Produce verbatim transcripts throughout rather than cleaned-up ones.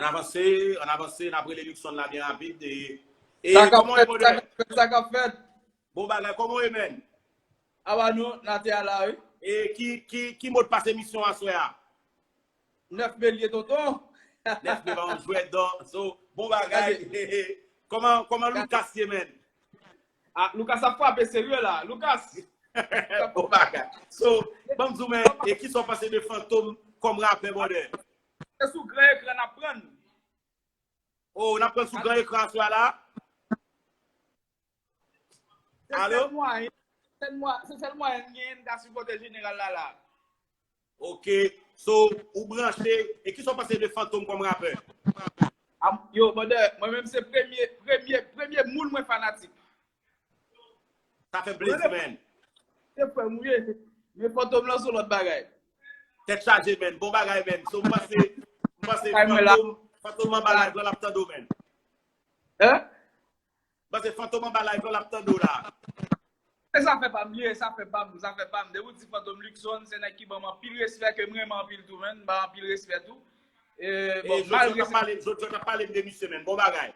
Ann avanse, ann avanse, n ap rele Luckson la byen rapid. E, e Sa k ap kòman w ye, fèt, sa k brother? Ap fèt, sa k ap fèt? Bon bagay, kòman w ye, man? Aba nou, n a te a la, wi. E ki, ki, ki modpas emisyon aswè a? Nèf me l ye, tonton. Nèf me pa yon jwèt, don. So, bon bagay. Gade. Kòman, kòman Gade. Lucas ye, man? Ah, Lucas ap frape serye la. Lucas! Bon bagay. So, ban m di w, man, e kisa w panse de Fantom kòm rapè, brother? Se sou gran ekran n ap pran l. Oh, n ap pran l sou gran ekran aswè a la? Se Alo? Sèl mwayen, sèl mwa-, se sèl mwayen n genyen n ka sipòte jeneral la la. Ok. So, ou branche, e kisa w panse de Fantom kòm rapè? Am, yo, brother, mwen menm se premye, premye, premye moun mwen fanatik. Sa fè m plezi, man. Se frè m ou ye. Men Fantom lan se yon lòt bagay. Tèt chaje, man. Bon bagay, man. So, m panse, m panse Kay mwen la. Fantom, Fantom anba live lan, l ap tande w, man. Hein? M panse Fantom anba live lan, l ap tande w la. Se zafè pa m li ye, zafè pa m, zafè pa m. Depi w di Fantom Luckson, se nèg ki ban m anpil respè, ke m renmen anpil tou, man. M ba anpil respè tou. E, E bon, jodi an, malgre t ap sa pale, jodi an, t ap pale m de misye, man. Bon bagay.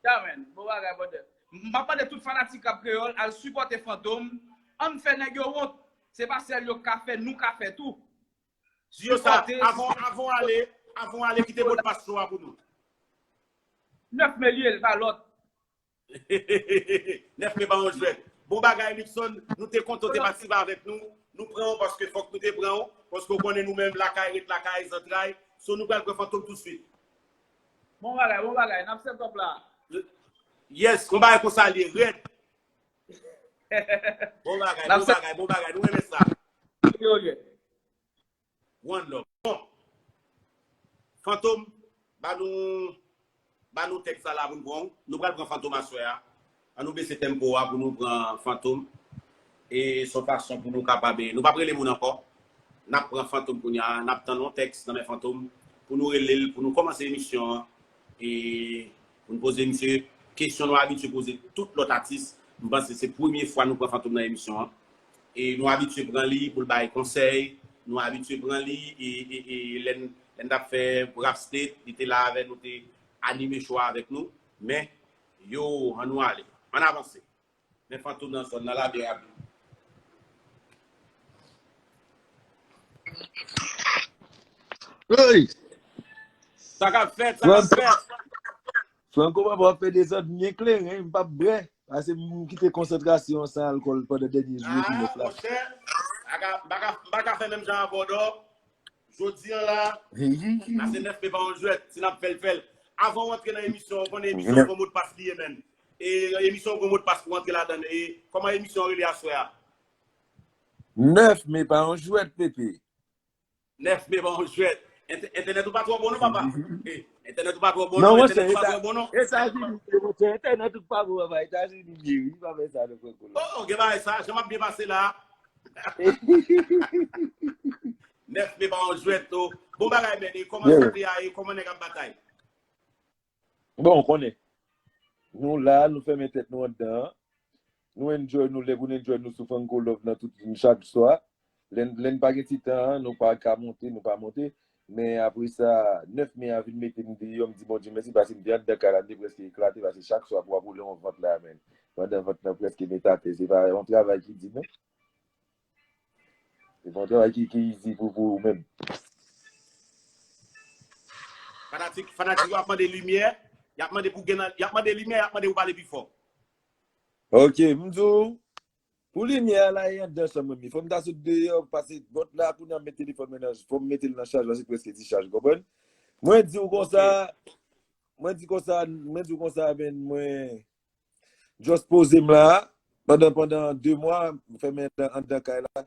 Ya, man. Bon bagay, brother. M ap mande tout fanatik Rap Kreyòl, al sipòte Fantom. Ann fè nèg yo wont. Se pa sèl yo k ka fè, nou ka fè tou. Di yo sa, Sipòte, avan, avan w ale, avan w ale, kite modpas nou a pou nou. Nèf me l ye, l pa lòt. Nèf me pa yon jwèt. Bon bagay, Luckson, nou te kontan w te patisipe avèk nou. Nou pran w paske fòk nou te pran w, paske w konnen nou menm lakay ret lakay, zantray. So, nou pral pran Fantom toutswit. Bon bagay, bon bagay. N ap set up la. Yes, yon bagay konsa l ye, rèd. Bon bagay, N ap bon set bagay, bon bagay. Nou renmen sa. Ok, ok. One love. Bon. Fantom, ba nou, ba nou tèks la la pou n pran. Nou pral pran Fantom aswè a. An nou bese tempo a pou nou pran Fantom. E se yon fason pou nou kapab, nou p ap rele moun ankò. N ap pran Fantom kounye a, n ap tann yon tèks nan men Fantom pou nou rele l, pou nou kòmanse emisyon an. E pou n poze misye kesyon nou abitye poze tout lòt atis. M panse se premye fwa nou pran Fantom nan emisyon an. E nou abitye pran li pou l bay konsèy. Nou abitye pran li e, e, e lè n, lè n t ap fè Rap State, li te la avè nou, te anime show a avèk nou. Men, yo, ann nou ale. Ann avanse. Men Fantom nan zòn nan la byen rapid. Hey! Sa k ap fèt, sa k ap Franco, fèt. Franco papa w ap fè dezòd, m gen kleren, m p ap bwè. Pase m kite konsantrasyon san alkòl pandan dènye jou Ah, nèf la. Monchè, m pa ka, m pa ka, m pa ka fè menm jan avè w, non. Jodi an la, Hey, hey, hey, la se hey. Nèf me pa yon jwèt, si n ap fè l, fè l. Avan w antre nan emisyon, ou konnen emisyon Nèf. Gon modpas li ye, menm. E emisyon gon modpas pou antre ladan l. E kòman emisyon an rele aswè a? Nèf me pa yon jwèt, Pepe. Nèf me pa yon jwèt. Entè-, entènèt ou pa twò bon non, papa. Eh, entènèt ou pa twò bon Non, non, monchè, entènèt ou pa Eta-, twò bon non. Etazini, monchè, entènèt ou pa bon, papa. Etazini, m ye, wi, pa fè sa, non, Franco, non. Oh, gen bagay sa, jan m ap byen pase la. Nèf me pa yon jwèt, oh. Bon bagay, men, e kòman Yeah. Sante a ye, kòman nèg ap batay? Bon, ou konnen. Nou la, nou fèmen tèt nou anndan an. Nou enjoy nou lè pou n enjoy nou sou Franco Love nan tout chak swa. Lè n, lè n pa gen ti tan an, nou pa ka monte, nou pa monte. Men apre sa, nèf me a vin mete m deyò, m di Bondye mèsi, paske m te anndan kay la, m te prèske eklate, paske chak swa pou w ap woule yon vant la, men. Pandan vant lan prèske met atè, se pa yon travay ki di, non. Se pa yon travay ki, ki izi pou, pou ou menm. Fanatik, fanatik yo ap mande limyè, y ap mande pou gen nan, y ap mande limyè, y ap mande pou pale pi fò. Ok, m di w, pou limyè a la, e anndan chanm mwen m ye. Fò m ta sot deyò, pase vant la, kounye a m met telefòn mwen nan, fò m mete l nan chaj, paske prèske dichaj, ou konprann? Mwen di w konsa, Ok. mwen di konsa, mwen di w konsa, men mwen just poze m la, pandan, pandan de mwa, m fèmen anndan, anndan kay la.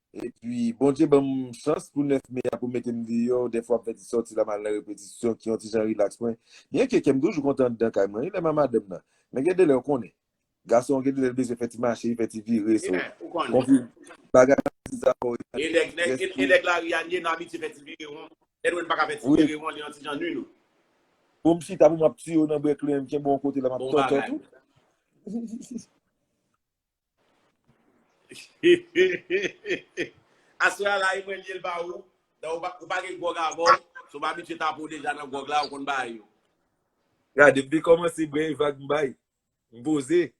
Epi, Bondye ban m chans pou nèf me a pou mete m deyò. Dèfwa m fè ti sòti la, m al nan repetisyon, ki yon ti jan rilaks mwen. Byenke kè m toujou kontan anndan kay mwen, wi, lè m a madanm nan. Men gen de lè, ou konnen. Gason, gen de lè, l bezwen fè ti mache, fè ti vire, so. Yeah, ou konnen. Konfi-, bagay sa, E nèg, nèg, e, e nèg lari a n ye, n abitye fè ti vire won. Lè nou pa ka fè ti Wi. vire won, li yon ti jan nwi nou. Pou m chita, pou m ap tiye w nan brèk lè, m kenbe w yon kote la, m ap Bon tòtò bagay. tou. Aswè a la, e mwen li ye l ba ou. Donk, ou pa, ou pa gen gwòg avè w. Si w pa abitye tape w deja nan gwòg la, ou konn bagay yo. Gade, m te kòmanse bwè e vag m bay. M poze.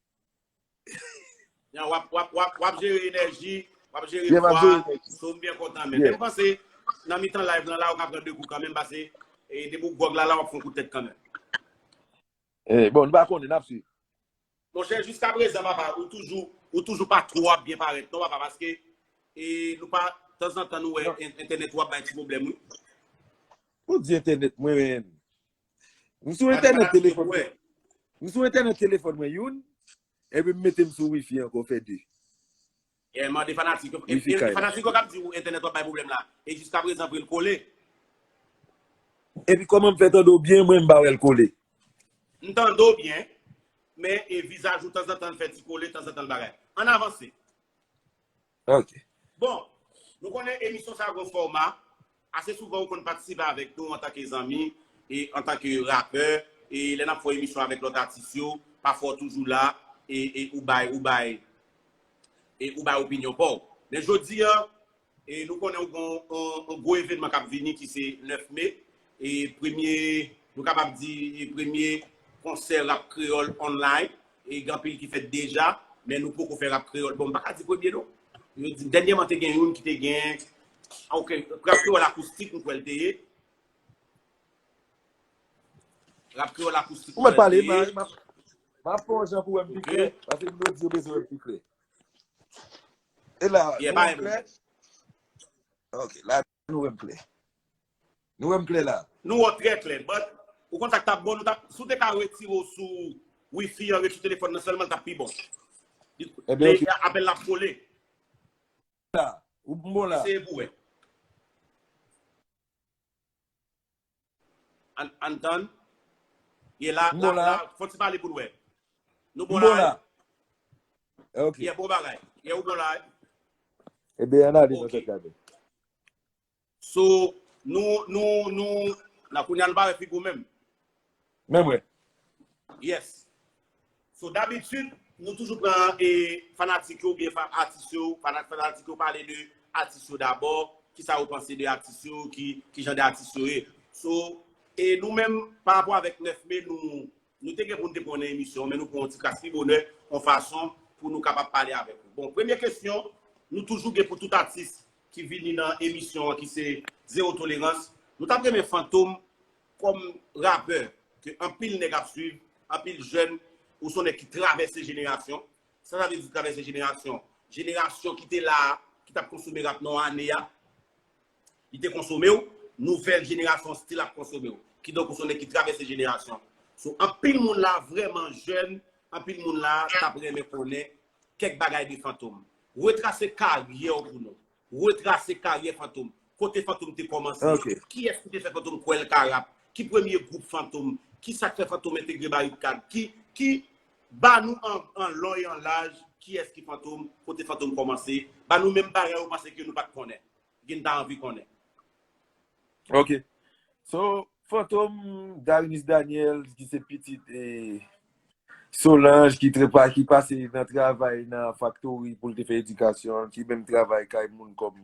Jan w ap, w ap, w ap, w ap jere enèji, w ap jere Yeah, m ap fwa, jere enèji. So m byen kontan, men. Men Yeah. m panse, nan mitan live lan la, ou ka pran de kou kanmenm, pase e depi w gwòg la, la, w ap fè yon kout tèt kanmenm. Eh, bon, nou pa konnen, n ap swiv. Monchè, jiska prezan, papa, ou toujou, ou toujou pa twò ap byen parèt, non, papa, paske e, nou pa, tanzantan, nou wè Non. en- entènèt ou ap bay ti pwoblèm, wi. Ou di entènèt mwen, men. M sou Mande entènèt fanatik yo telefòn pou wè. mwen. M sou entènèt telefòn mwen, youn. Epi m mete m sou wifi ankò, fè de. E, mande fanatik yo. E, Wifi e, kay la. Fanatik yo k ap di w entènèt w ap bay pwoblèm la. E jiska prezan, pou l kole. Epi kòman m fè tande w byen, mwen m pa wè l kole. M tande w byen, men e vizaj ou tanzantan l fè ti kole, tanzantan l bagay. Ann avanse. Ok. Bon, nou konnen emisyon sa gon fòma. Ase souvan ou konn patisipe avèk nou antanke zanmi e antanke rapè. E lè n ap fè emisyon avèk lòt atis yo, pafwa w toujou la e, e ou bay, ou bay, e ou bay opinyon pa w. Men jodi a, e nou konnen yon, yon, yon gwo evènman k ap vini ki se nèf me. E premye, nou kapab di, e premye konsè rap kreyòl online. E gen anpil ki fèt deja, men nou poko fè rap kreyòl. Bon, m pa ka di premye non. Yo di, dènyèman te gen youn ki te gen, ah, ok, rap kreyòl akoustik, m kwè l te ye. Rap kreyòl akoustik, Ou mèt pale, m ap fè yon jan pou wè m pi klè, paske moun yo di yo bezwen wè m pi klè. E la, nou wè m klè? Ok, la, nou wè m klè. Nou wè m klè la. Nou wè w trè klè, but ou konn sa k t ap bon, nou t ap, si w te ka retire w sou wifi an, ret sou telefòn nan sèlman, l t ap pi bon. Ebyen, ok. Apèl la ap kole. La, ou m bon la. Eseye pou wè. Ann, ann tann. Ye la, la, la, fò ti pale pou n wè. Nou bon la. Ok. Ye bon bagay. Ye ou bon la. Ebyen, ann ale nan sa k ap. So, nou, nou, nou, la kounye a nou pa wè figi w menm. Menm wè. Yes. So, dabitid, nou toujou pran e, fanatik yo oubyen atis yo, fanatik yo pale de atis yo dabò, kisa yo panse de atis yo, ki, ki jan de atis yo ye. So, e nou menm, pa rapò avèk nèf me, nou, nou te gen pou n te pran nan emisyon, men nou pran yon ti kras pi bonè, yon fason pou nou kapab pale avèk ou. Bon, premye kesyon, nou toujou gen pou tout atis ki vini nan emisyon an, ki se Zewo Tolerans. Nou t ap renmen Fantom kòm rapè ke anpil nèg ap swiv, anpil jèn, ou se yon nèg ki travèse jenerasyon. Sa sa vle di travèse jenerasyon? Jenerasyon ki te la a, ki t ap konsome rap nan ane a, li te konsome w, nouvèl jenerasyon still ap konsome w. Kidonk, ou se yon nèg ki travèse jenerasyon. So, anpil moun la vrèman jèn, anpil moun la t ap renmen konnen kèk bagay de Fantom. Retrase karyè w pou nou. Retrase karyè Fantom. Kote Fantom te kòmanse? Kiyès ki te fè Fantom kwè l ka rap? Ki premye gwoup Fantom? Kisa k fè Fantom entegre Barikad? Ki, ki, ba nou an, an lòy, an laj, kiyès ki Fantom? Kote Fantom kòmanse? Ba nou menm bagay ou panse ke nou pa t konnen. Gen ta anvi konnen. Ok. So, Fantom, Darinis Daniel, ki se pitit e, Solange, ki trepa, ki pase nan travay nan faktori pou l te fè edikasyon, ki menm travay kay moun kòm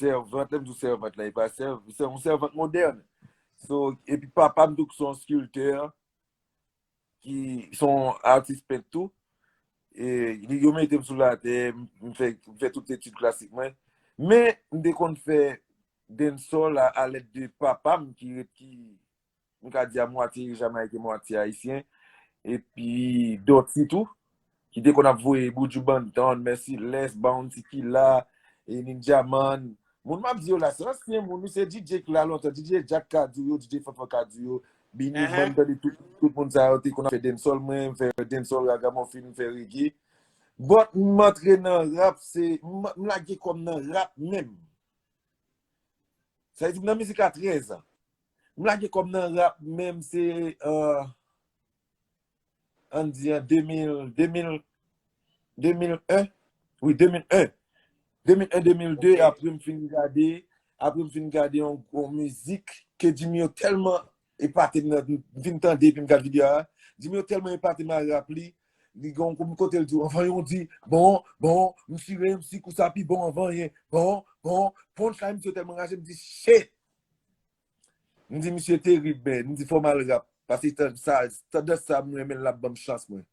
sèvant, lè m di w sèvant la, e pa sèv, se yon sèvant modèn. So, epi papa m tou ki se yon skiltè, ki se yon atis pent tou. E, li, yo mete m sou latè, m, m fè, m fè tout etid klasik mwen. Men, m te konn fè dancehall a, alèd de papa m ki ret, ki, m ka di a mwatye jamayiken, mwatye ayisyen. Epi Dutty tou, ki te konn ap voye Buju Banton, Merciless, Bounty Killer, e Ninjaman. Moun m ap di yo la, se ansyen moun, wi, se D J k la lontan, D J Jack ka di w yo, D J Fanfan ka di w yo, Beenie Man, tande tout, tout moun sa yo te konn ap fè dancehall, mwen, m fè dancehall, ragamuffin, m fè reggae. But m antre nan rap, se, m, m lage kò m nan rap menm. Sa vle di, m nan mizik a trèz an. M lage kò m nan rap menm, se, euh, ann di an de mil, de mil, de mil en, wi, de mil en. De mil en, de mil de, apre m fin gade, apre m fin gade yon, yon mizik ke Jimmy yo tèlman epate m nan, m vin tande epi m gade videyo a. Jimmy yo tèlman epate m a rap li, li gen yon kote l di, anvan yon di, bon, bon, m sire m si kou sa pi bon anvan yen, bon, bon, punchline misye tèlman raje, m di, shit! M di, "Misye terib, men." M di, "Fò m al rap." Paske tan-, sa, tandans sa, m renmen l, l ap ban m chans, mwen.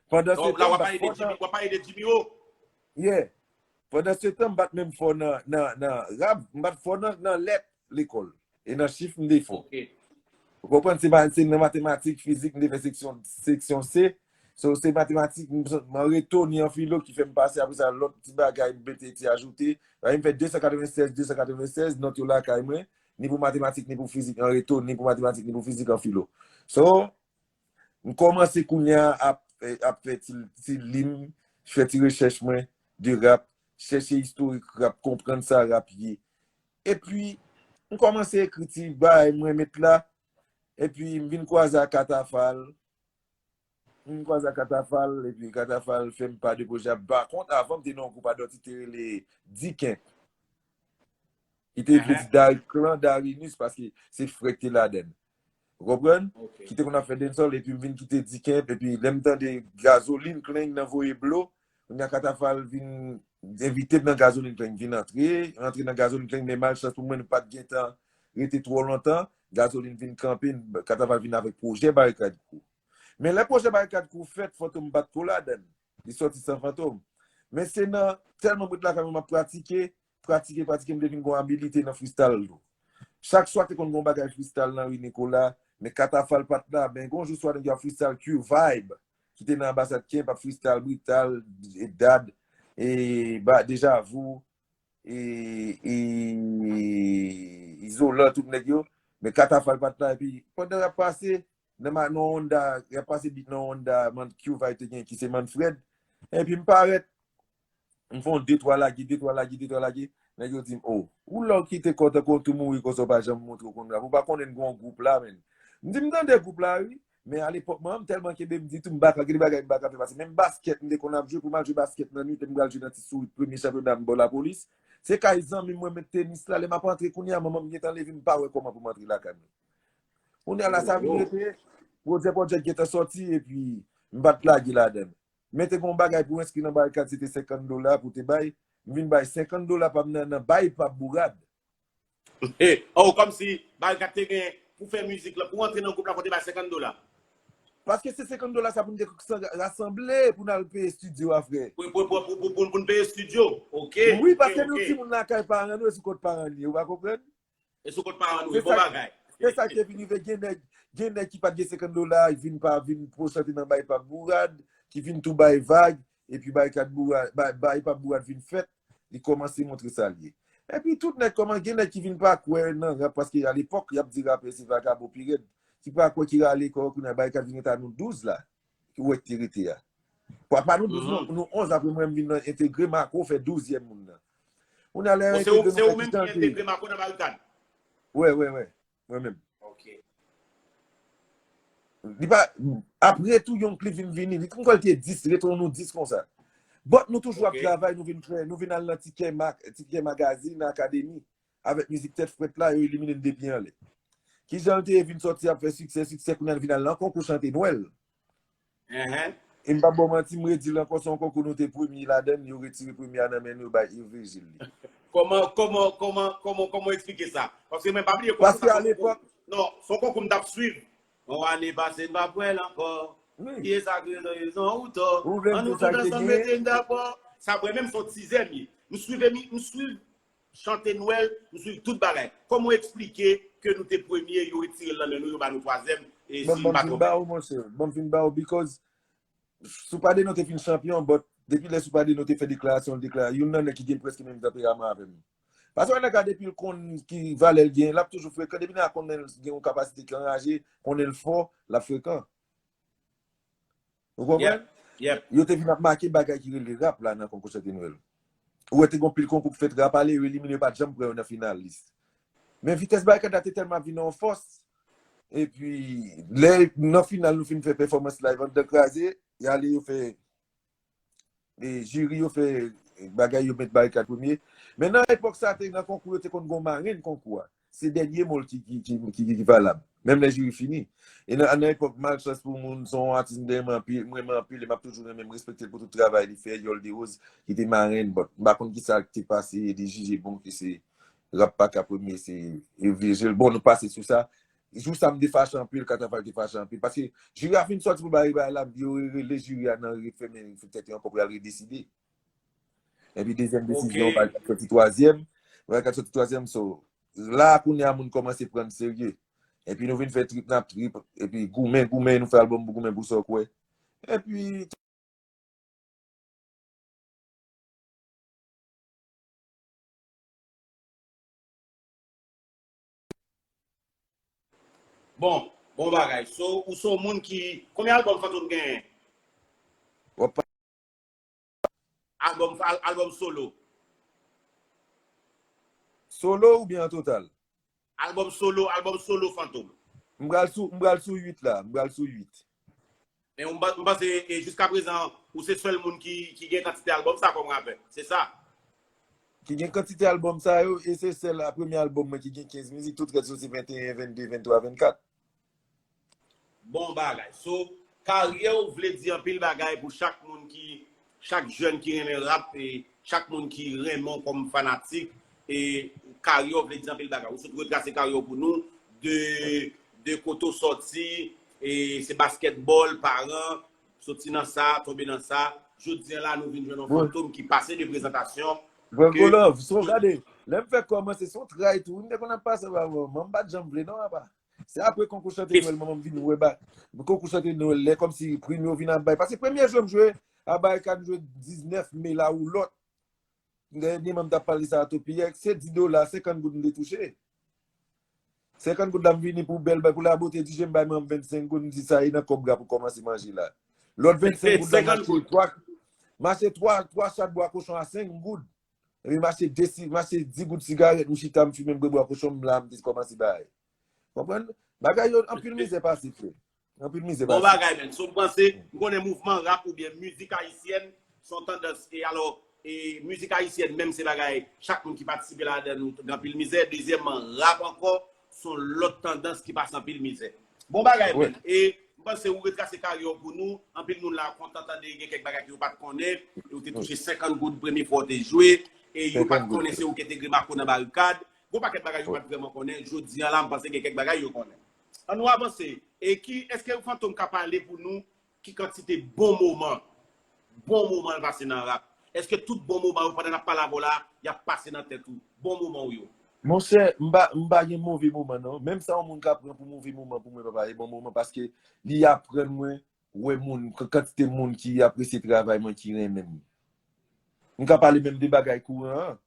Pandan se tan, m pa t fò nan, w ap pale de Jimmy O? Yeah. Pandan se tan, m pa t menm fò nan, nan, nan rap, m pa t fò nan, nan lèt lekòl. E nan chif, m te fò. Ou konprann? Se pa, se nan matematik, fizik, m te fè seksyon, seksyon C. So, se matematik, m, m an reto, ni an filo ki fè m pase. Apre sa, lòt ti bagay, m mete ti ajoute. Sa fè m fè de san katrevennsèz, de san katrevennsèz, nòt yo lakay mwen. Ni pou matematik, ni pou fizik, an reto, ni pou matematik, ni pou fizik, an filo. So, m kòmanse kounye a ap, ap fè ti, ti li m, fè ti rechèch mwen de rap, chèche istorik rap, konprann sa rap ye. Epi, m kòmanse ekri ti bagay mwen met la. Epi, m vin kwaze ak Katafal. M kwaze ak Katafal, epi Katafal fè m pa de pwojè. Pa kont, avan m te nan yon gwoup Adòti te rele Dikemp. Ki te vle di Dari, klan Darinus, paske se frè k te ladann. Ou konprann? Ki te konn ap fè dancehall, epi m vin kite Dikemp, epi lè m tande Gazolin, Klang nan voye blo, kounye a Katafal vin envite m nan Gazolin, Klang vin antre, antre nan Gazolin, Klang, men malchans pou mwen, nou pa t gentan rete twò lontan. Gazolin vin kanpe, Katafal vin avèk pwojè Barikad Crew. Men lè pwojè Barikad Crew fèt, Fantom pa t ko ladann. Li sòti san Fantom. Men se nan tèlman m ret lakay mwen, m ap pratike, pratike, pratike, m te vin gon abilite nan freestyle tou. Chak swa te konn gon bagay freestyle nan ri Nicolas, men Katafal pa t la, men gon jou swa nèg yo ap freestyle Q Vibe, ki te nan Anbasad Kemp, ap freestyle Brital, e Dad, e ba, Deja Vu, e, e Izolan, tout nèg yo, men Katafal pa t la, epi pandan y ap pase, nan ma-, nan Honda, y ap pase beat nan Honda, man, Q Vibe te gen, ki se Manfred, epi m parèt, m fè yon de twa lage, de twa lage, de twa lage. Nèg yo di m, "O, ou lè w kite kò tankou w tou mouri konsa, w pa janm montre w konn rap. Ou pa konnen n gen yon gwoup la, menn." M di, "M tande gwoup la, wi." Men alepòk, mwen, m tèlman kenbe, m di tou, m baka, gen de bagay m baka fè pase. Menm baskèt, m te konn ap jwe, pou m al jwe baskèt nan nwit, m pral jwe nan Ti Sourit, premye chanpyona m bò Lapolis. Se kay zanmi m, mwen met tenis la, lè m ap antre kounye a, manman m gentan leve, m pa wè kòman pou m antre lakay mwen. Kounye a la, sa vin rete, Pwodjè Pwodjè gentan sòti, epi m pa t lage ladann. Men te gen yon bagay pou enskri nan Barikad, se te senkant dola pou te bay. M vin bay senkant dola pa m nan, nan bay pa bourad. Oh, kòmsi Barikad te gen pou fè mizik la, pou antre nan gwoup la, fò te bay senkant dola. Paske se senkant dola sa pou n te rasanble pou n al peye estidyo a, frè. Pou, pou, pou, pou, pou, pou n peye estidyo. Ok. Wi, paske nou timoun lakay paran nou, e sou kont paran n ye, ou pa konprann? E sou kont paran nou, e bon bagay. Se sa k te vin rive, gen nèg, gen nèg ki pa t gen senkant dola, vin pa, vin pou chante nan bay pa bourad, ki vin tou bay vag, epi Barikad bourad, bay, bay pa bourad vin fèt, li kòmanse montre sa l ye. Epi tout nèg kòman, gen nèg ki vin pa kwè nan rap, paske alepòk, y ap di rapè se vagabon pi rèd, ki pa kwè ki rale kò yo, kounye a Barikad vin rete a nou douz la, ki wè k te rete a. Pa, pa nou douz non, nou onz apre mwen m vin nan entegre Mako fè douzyèm moun nan. Kounye a lè yo entegre nou, fè ki jan l te ye. Se ou menm ki entegre Mako nan Barikad? Wè, wè, wè. Mwen menm. Ok. Li pa, apre tou, Young Cliff vin vini. Li konn kwè l te dis, retwon nou dis konsa. But nou toujou ap travay, nou vin fè, nou vin al nan Tikè, Tikè Magazine Academy. Avèk mizik Tèt Frèt la, yo elimine n de pye anlè. Kijan l te ye vin sòti ap fè siksè, siksè, kounye a l vin al nan konkou chante Nwèl. E m p ap ba w manti, m redi l ankò, se yon konkou nou te premye ladann, yo retire premye a nan men nou, yo bay Yves Virgile li. Kòman, kòman, kòman, kòman, kòman w eksplike sa? Paske mwen pa bliye konkou sa, se yon konkou, non, se yon konkou m t ap swiv. Yon ane pase, m p ap wè l ankò. Ki e sa k rezon, rezon ou tò. Ann nou tout ansanm mete n dakò. Sa mwen menm se yon tizè m ye. M swiv, m swiv chante Nwèl, m swiv tout bagay. Kòman w eksplike ke nou te premye, yo retire l nan men nou, yo ba nou twazyèm, e si m pa twonpe m? Ban m fin ba w, monchè. Ban m fin ba w, because Soupade nou te fin chanpyon, but depi lè Soupade nou te fè deklarasyon, l dekla-, youn nan nèg ki gen prèske menm tanperaman avè m. Paske yon nèg la depi l konn ki valè l genyen, l ap toujou frekan. Depi nèg la konnen l gen yon kapasite ki anraje, konnen l fò, l ap frekan. Ou konprann? Yo te vin ap make bagay ki rele rap la nan konkou chante Nwèl. Ou wè te gen yon pil konkou k fèt rap ale, yo elimine, yo pa t janm pran yo nan finalis. Men vitès Barikad la te tèlman ap vin an fòs. Epi, lè nan final nou fin fè pèfòmans live anndan kraze, y ale yo fè e jiri yo fè bagay yo met Barikad premye. Men nan epòk sa te nan konkou yo te konn gon marenn konkou a. Se dènye mo l ki, ki, ki, ki, ki valab. Menm lè jiri fini. E nan, nan epòk malchans pou moun, se yon atis m te renmen anpil, m renmen anpil, e m ap toujou renmen, m respekte l pou tout travay li fè, Yòl Derose, ki te marenn, but m pa konn kisa ki te pase, e li jije bon ke se rap pa ka premye, se Virgile. Bon, nou pase sou sa. Jou sa m te fache anpil, Katafal te fache anpil. Paske jiri a fin sòti pou bay bay la, yo rele jiri a nan refèmen tèt yo ankò pou y al redeside. Epi dezyèm desizyon pa ka sòti twazyèm, pa ka sòti twazyèm, so la kounye a moun kòmanse pran serye. Epi nou vin fè trip n ap trip, epi goumen, goumen, nou fè albòm pou goumen pou sa w kwè. Epi Bon, bon bagay. So, ou se yon moun ki, konbyen albòm Fantom genyen? W ap pa- Albòm, al- albòm solo. Solo oubyen an total? Albòm solo, albòm solo Fantom. M pral sou, m pral sou uit la, m pral sou uit. Men m pa- m panse e jiska prezan, ou se sèl moun ki, ki gen kantite albòm sa kòm rapè. Se sa? Ki gen kantite albòm sa yo, e se sèl a premye albòm mwen ki gen kenz mizik, tout rès yo se venteyen, venndde, venntwa, vennkat. Bon bagay. So, karyè w vle di anpil bagay pou chak moun ki, chak jèn ki renmen rap e chak moun ki renmen w kòm fanatik. E karyè w vle di anpil bagay. Ou sot retrase karyè w pou nou, de, de kote w sòti, e se baskètbòl, paran, soti nan sa, tonbe nan sa. Jodi a la, nou vin jwenn yon Fantom ki pase de prezantasyon. Vre Golòv, so gade, lè m fèk kòmanse, se yon tray tou. M te konn ap pase ba mwen, m pa t janm vle non, apa. Se apre konkou chante Nwèl, manman m vin wè ba. Konkou chante Nwèl, lè kòmsi prim yo vin ap bay. Paske premye jwe m jwe, a Barikad, m jwe diznèf me la ou lòt. Dènye mwa m t ap pale sa a tou, Piyè, se dis dola, senkant goud m te touche. Senkant goud la m vini pou bèl bay, pou labote di je m bay manman m vennsenk goud, m di sa e nan kòb rap ou kòmanse manje la. Lòt vennsenk goud la m achte twa, m achte twa, twa chat bwa kochon a senk goud. Epi m achte de si, m achte dis goud sigarèt, m chita, m fimen, m bwè bwa kochon, m la, m te kòmanse bay. Konprann? Bagay yo, anpil mizè pase, frè. Anpil mizè pase. Bon bagay, men. So, m panse, m konnen mouvman rap oubyen mizik ayisyèn, se yon tandans, e alò, e mizik ayisyèn menm se bagay, chak moun ki patisipe ladan nou gen anpil mizè. Dezyèmman, rap ankò, se yon lòt tandans ki pase anpil mizè. Bon bagay, men. E m panse ou retrase karyè w pou nou. Anpil moun la kontan tande gen kèk bagay ke yo pa t konnen. E ou te touche senkant goud premye fwa w te jwe. E yo pa t konnen se ou ki entegre Mako nan Barikad. Gon pakèt bagay yo pa t vrèman konnen. Jodi a la, m panse gen kèk bagay yo konnen. Ann nou avanse. E ki, èske Fantom ka pale pou nou ki kantite bon moman, bon moman l pase nan rap? Èske tout bon moman yo, pandan n ap pale avè w la, y ap pase nan tèt ou? Bon moman w yo? Monchè, m pa, m pa gen move moman non. Menm sa yon moun ka pran pou move moman pou mwen, papa, e bon moman, paske li aprann mwen wè moun, k- kantite moun ki apresye travay mwen, ki renmen m. M ka pale menm de bagay kouran an.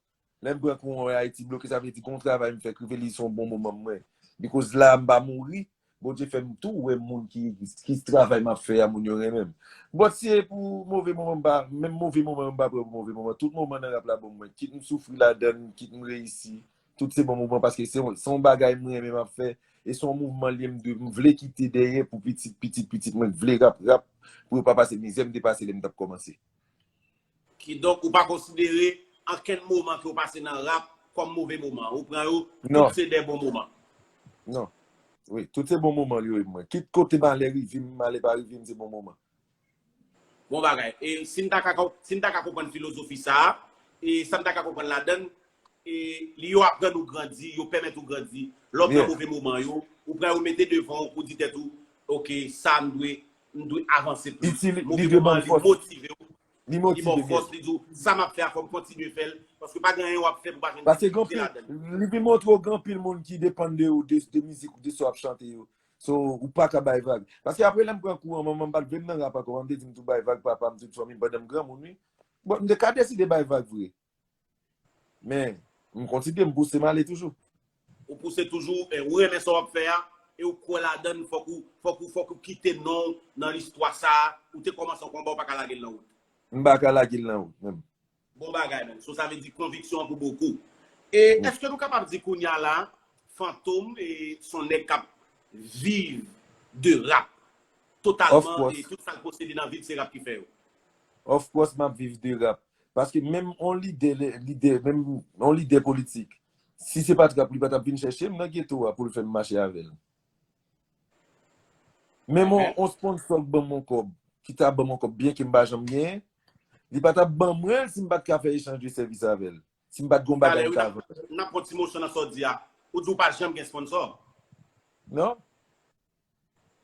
Lè m pran kouran Ayiti bloke, sa vle di gon travay m fè k rive, li se yon bon moman mwen. Because la m pa mouri, Bondye fè m tou wè moun ki, ki travay m ap fè a, moun yo renmen m. But si e pou move moman, m pa, menm move moman, m pa pran pou move moman. Tout moman nan rap la bon mwen. Kit m soufri ladan l, kit m reyisi, tout se bon moman paske se yon, se yon bagay m renmen m ap fè. E se yon mouvman li ye m dwe, m vle kite dèyè pou pitit, pitit, pitit mwen k vle rap, rap, pou yo pa pase mizè m te pase lè m t ap kòmanse. Kidonk, ou pa konsidere ankenn moman ke w pase nan rap kòm move moman. Ou pran yo, tout se de bon moman. Non. Wi, tout se bon moman yo ye pou mwen. Kit kote malè rive m, malè pa rive m, se bon moman. Bon bagay. E si n ta ka, si n ta ka konprann filozofi sa a, e sa n ta ka konprann ladan l, e li yo aprann ou grandi, yo pèmèt ou grandi. Lè w pran move moman yo, ou pran yo mete devan w pou di tèt ou, oke, sa m dwe, m dwe avanse plis. Move moman yo motive w. Li motive m. Li ba w fòs, li di w, sa m ap fè a, fò m kontinye fè l. Paske pa gen anyen w ap fè pou pa jwenn difikilte ladan l. Paske gen anpil, li vin montre w gen anpil moun ki depann de ou, de, de mizik ou, de sa w ap chante yo. So, ou pa ka bay vag. Paske apre lè m pran kou an, manman m pa t vle m nan rap ankò. Manman m te di m tou bay vag papa m, tout fanmi m, pandan m granmoun, wi. Bon, m te ka deside bay vag vre. Men, m kontinye, m pouse m ale toujou. Ou pouse toujou, e ou renmen sa w ap fè a, e ou kwè ladan l, fòk ou, fòk ou, fòk ou kite non w nan listwa sa a, ou te kòmanse yon konba, ou pa ka lage l nan wout. M pa ka lage l nan wout, menm. Bon bagay, menm. So, sa vle di konviksyon an pou bokou. E èske nou kapab di kounye a la, Fantom, e, se yon nèg k ap viv de rap totalman, e tout sa l posede nan vi l, se rap ki fè yo? Of course, m ap viv de rap. Paske menm yon lidè, lidè, menm yon lidè politik, si se pa t rap, li pa t ap vin chèche m nan geto a pou l fè m mache avè l. Menm yon, yon sponsò k ban m yon kòb, ki ta ban m yon kòb byen ke m pa janm genyen, li pa t ap ban mwen l si m pa t ka fè echanj de sèvis avè l. Si m pa t gon bagay m ka vann. N ap pran ti moso nan sa w di a. Ou di w pa janm gen sponsò? Non?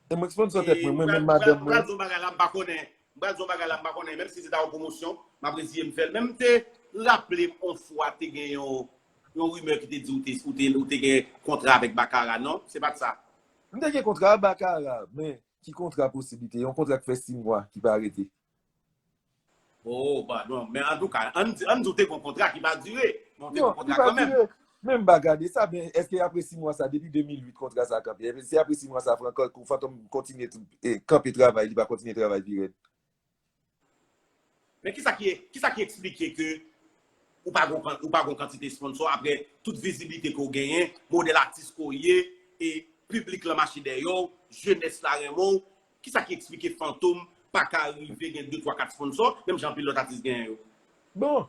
E mwen k sponsò tèt mwen, mwen menm madanm mwen. Pral di yon bagay la, m pa konnen. M pral di yon bagay la, m pa konnen. Menm si se ta yon pwomosyon, m ap reziye m fè l. Men m te raple m yon fwa te gen yon, yon rimè ki te di ou te, ou te, ou te gen kontra avèk Bakara, non? Se pa t sa? M te gen kontra ak Bakara, men ki kontra posiblite? Yon kontra k fè sis mwa, ki pa rete. Oh, padon. Men antouka, ann di, ann di w te gen yon kontra ki pa dire. Men w te gen yon kontra kanmenm. Non, ki pa dire. Men m pa gade sa, men èske apre sis mwa sa, depi de mil uit kontra sa kanpe? Èske se apre sis mwa sa, Fantom kontinye kanpe travay, li pa kontinye travay pi rèd? Men kisa ki, kisa ki eksplike ke ou pa gon, ou pa gon kantite sponsò apre tout viziblite ke w genyen, modèl atis ke w ye, e piblik lan mache dèyè w, jenès la renmen w, kisa ki eksplike Fantom pa ka rive gen de, twa, kat sponsò, menm jan anpil lòt atis genyen yo? Bon,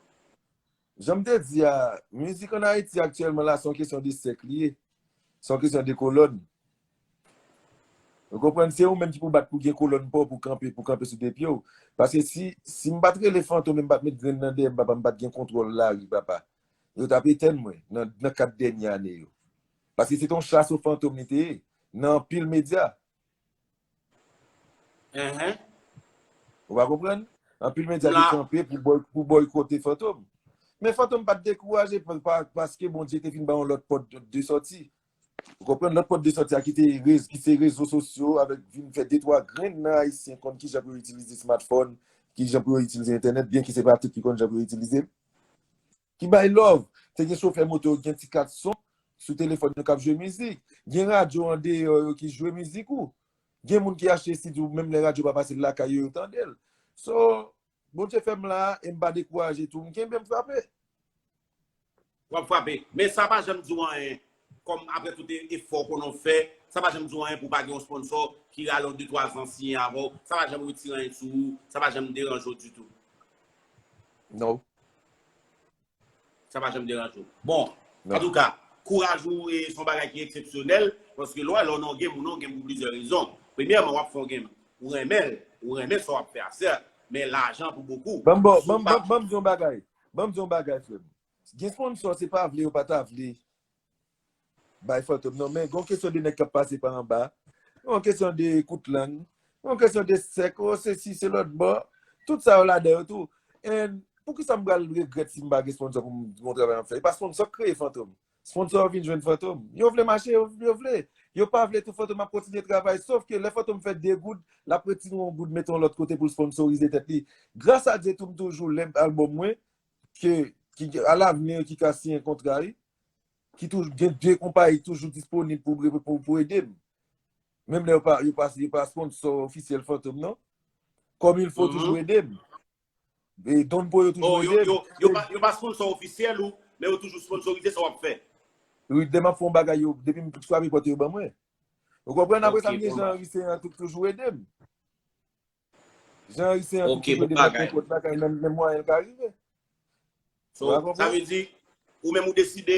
jan m te di a, mizik ann Ayiti aktyèlman la, se yon kesyon de sèk li ye. Se yon kesyon de kolòn. Ou konprann? Se ou menm ki pou bat pou gen kolòn pa w, pou kanpe, pou kanpe sou de pye w. Paske si, si m pa t rele Fantom e m pa t met grenn nan dèyè m, papa, m pa t gen kontwòl lari, papa. Yo t ap etenn mwen nan, nan kat dènye ane yo. Paske se te yon chas o Fantom li te ye, nan anpil medya. Ou pa konprann? Anpil medya te kanpe pou bòy-, pou bòykote Fantom. Men Fantom pa t dekouraje pa, pa, paske Bondye te fin ba yon lòt pòt de, de sòti. Ou konprann? Lòt pòt de sòti a ki te rez-, ki se rezo sosyo avèk vin fè de twa grenn nan Ayisyen konn kijan pou yo itilize smartphone, kijan pou yo itilize entènèt, byen ki se pa tout ki konn jan pou yo itilize l. Ki bay love. Te gen chofè moto yo ki gen ti kat son sou telefòn yo k ap jwe mizik. Gen radyo andeyò yo ki jwe mizik ou. Gen moun ki achte C D ou menm lè radyo pa pase lakay yo, yo tande l. So, Bondye fè m la e m pa dekouraje tou. M kenbe, m frape. W ap frape. Men sa pa janm di w anyen. Kòm apre tout e-, efò konnen w fè, sa pa janm di w anyen pou w pa gen yon sponsò ki rale w de twa zan siyen avè w. Sa pa janm retire anyen sou ou. Sa pa janm deranje w ditou. Non. Sa pa janm deranje w. Bon, antouka, kouraj ou e se yon bagay ki eksepsyonèl, paske lè w wè lè w nan yon game, ou nan yon game pou plizyè rezon. Premyèman, w ap fè yon game, ou renmen l, ou renmen sa w ap fè a, sèt, men lajan pou bokou. Ban m, ban m, ban m, ban m di yon bagay. Ban m di yon bagay, frè m. Gen sponsò, se pa vle yo pa ta vle bay Fantom, non, men gon kesyon de nèg k ap pase pa anba, gon kesyon de kout lang, gon kesyon de sèk, o, sesi, se lòt bò. Tout sa yo ladan yo tou. And poukisa m pral regrèt si m pa gen sponsò pou m, pou yon travay m ap fè? E pa sponsò k kreye Fantom. Sponsò yo vin jwenn Fantom. Yo vle mache, yo, yo vle. Yo pa vle tou, Fantom ap kontinye travay. Sof ke lè Fantom fè de goud, l ap retire yon goud, mete yon lòt kote pou l sponsorize tèt li. Gras a Dye tou, m toujou, lè albòm mwen, ke, ki, alavni, ki ka siyen kontra, wi. Ki toujou, gen de konpayi ki toujou disponib pou, pou, pou ede m. Menm lè yo pa, yo pa, yo pa sponsò ofisyèl Fantom, non. Kòm il fo, toujou ede m. E Don Pro yo toujou ede m. Yo, yo pa, yo pa sponsò ofisyèl ou, men yo toujou sponsorize sa w ap fè. Wi, depi m ap fè yon bagay, yo, depi m frape pòt, yo ban mwen. Ou konprann? Apre sa, m gen Jean Henry Ceant tou k toujou ede m. Jean Henry Ceant tou k toujou ede m nan nenpòt bagay, nan, nan mwayen l ka rive. So, sa vle di, ou menm ou deside,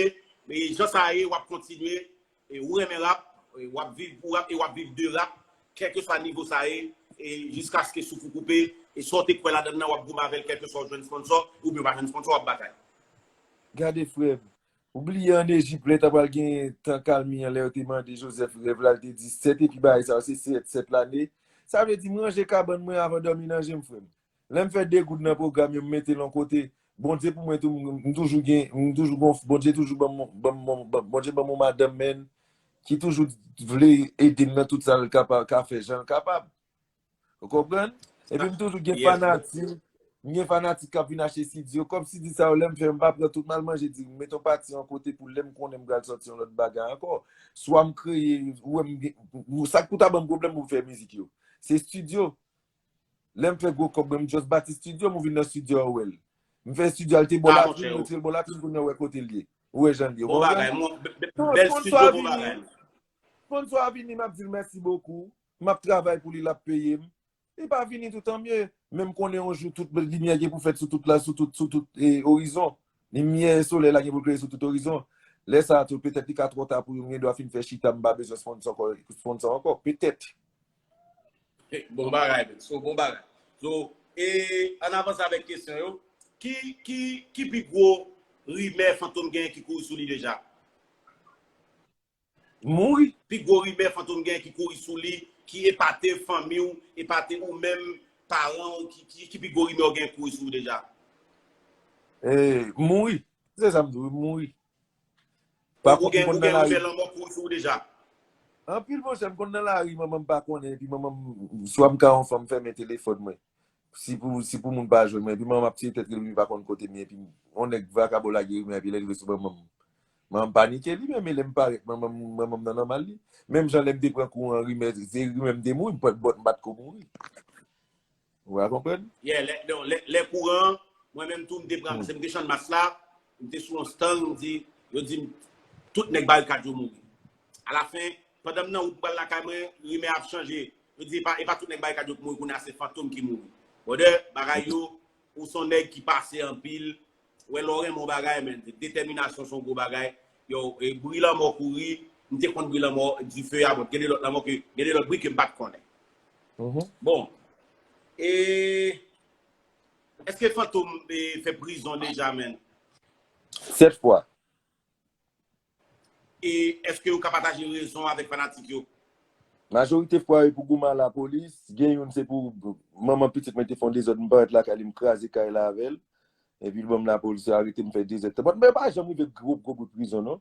e jan sa ye, w ap kontinye, e ou renmen rap, e w ap viv pou rap, e w ap viv de rap, kèlkeswa nivo sa ye, e jiskaske souf ou koupe, e sa w te kwè ladan l nan, w ap goumen avè l, kèlkeswa w jwenn sponsò, oubyen w pa jwenn sponsò, w ap batay. Gade, frè m, ou bliye ann Ejip, lè ta pral gen tan kalmi an, lè yo te mande Jozèf rèv la, l te di sèt, epi bagay sa yo, se sèt, sèt lane. Sa vle di, m ranje kabann mwen avan dòmi nan je m, frè m. Lè m fè de goud nan pwogram yo, m mete l yon kote. Bondye pou mwen tou, m, m toujou gen, m toujou gon, Bondye toujou ban m, ban m, ban m, ban m, Bondye ban m yon madanm, menn, ki toujou vle ede m nan tout sa l kapa-, ka fè, jan l kapab. Ou konprann? Epi m toujou gen fanatik, m gen fanatik k ap vin achte C D yo. Kòm C D sa yo, lè m fè, m pa pran tout, m al manje, di, m mete yon pati yon kote pou lè m konnen m pral sòti yon lòt bagay ankò. Swa m kreye, ou wè m gen, ou, sa k pou ta ban m pwoblèm pou m fè mizik yo. Se estidyo. Lè m fè gwo kòb mwen, m just bati estidyo, m vin nan estidyo a, ou wè l. M fè estidyo a, l te bò latrin, m retire l bò latrin, kounye a ou wè kote l ye. Ou wè jan l ye. Bon bagay, bèl estidyo, bon bagay. Sponsò a vini, m ap di l mèsi bokou. M ap travay pou li, l ap peye m. Li pa vini tou, tanmye. Men m konnen yon jou tout limyè gen pou fèt sou tout la, sou tout, sou tout, e, orizon. Limyè solèy la gen pou l klere sou tout orizon. Lè sa a tou, petèt li ka twò ta pou yo, m gen dwa fin fè chita, m pa bezwen sponsò ankò, sponsò ankò. Petèt. Bon bagay, men. So, bon bagay. So, e, ann avanse avèk kesyon yo. Ki, ki, ki pi gwo rimè Fantom genyen ki kouri sou li deja? Mouri. Pi gwo rimè Fantom gen ki kouri sou li, ki epate fanmi w, epate ou menm, paran w, ki, ki, ki pi gwo rimè w gen kouri sou ou deja? Eh, mouri. Se sa m di w, mouri. Ou gen, ou gen rimè lanmò kouri sou ou deja? Anpil, monchè, m konn nan lari, manman m pa konnen, epi manman m, swa m ka yon fanm fèmen telefòn mwen. Si pou, si pou moun pa jwenn mwen, epi manman m ap tire tèt li, li pa konn kote m ye, epi yon nèg vakabon lage rimè, epi lè l rive sou manman m. Manman m panike li menm, e lè m parèt, manman m, manman m nan nòmal li. Menm jan lè m te pran kouran rimè, se rimè m te mouri, m pa t, m pa t ko mouri. Ou a konprann? Yeah, lè, non, lè, lè kouran, mwen menm tou m te pran, paske m te chann mas la, m te sou yon stand, m di, yo di m, tout nèg Barikad yo mouri. Alafen, pandan m nan wout pral lakay mwen, rimè ap chanje. Yo di, e pa, e pa tout nèg Barikad yo ki mouri, kounye a se Fantom ki mouri. Brother, bagay yo, ou se yon nèg ki pase anpil, wè lè w renmen yon bagay, men, detèminasyon se yon gwo bagay. Yo, e, bri lanmò kouri, m te konn bri lanmò, dife a, bon, gen de lòt lanmò ke, gen de lòt bri ke m pa t konnen. Bon. E, èske Fantom, e, fè prizon deja, men? Sèt fwa. E èske ou ka pataje rezon avèk fanatik yo? Majorite fwa, e pou goumen a lapolis, gen youn se pou manman pitit mwen te fè yon dezòd, m parèt lakay li, m kraze kay la avè l. Epi l ban m lapolis, yo arete m fè dezèdtan. Bon, mwen pa janm rive gwo, gwo bout prizon, non.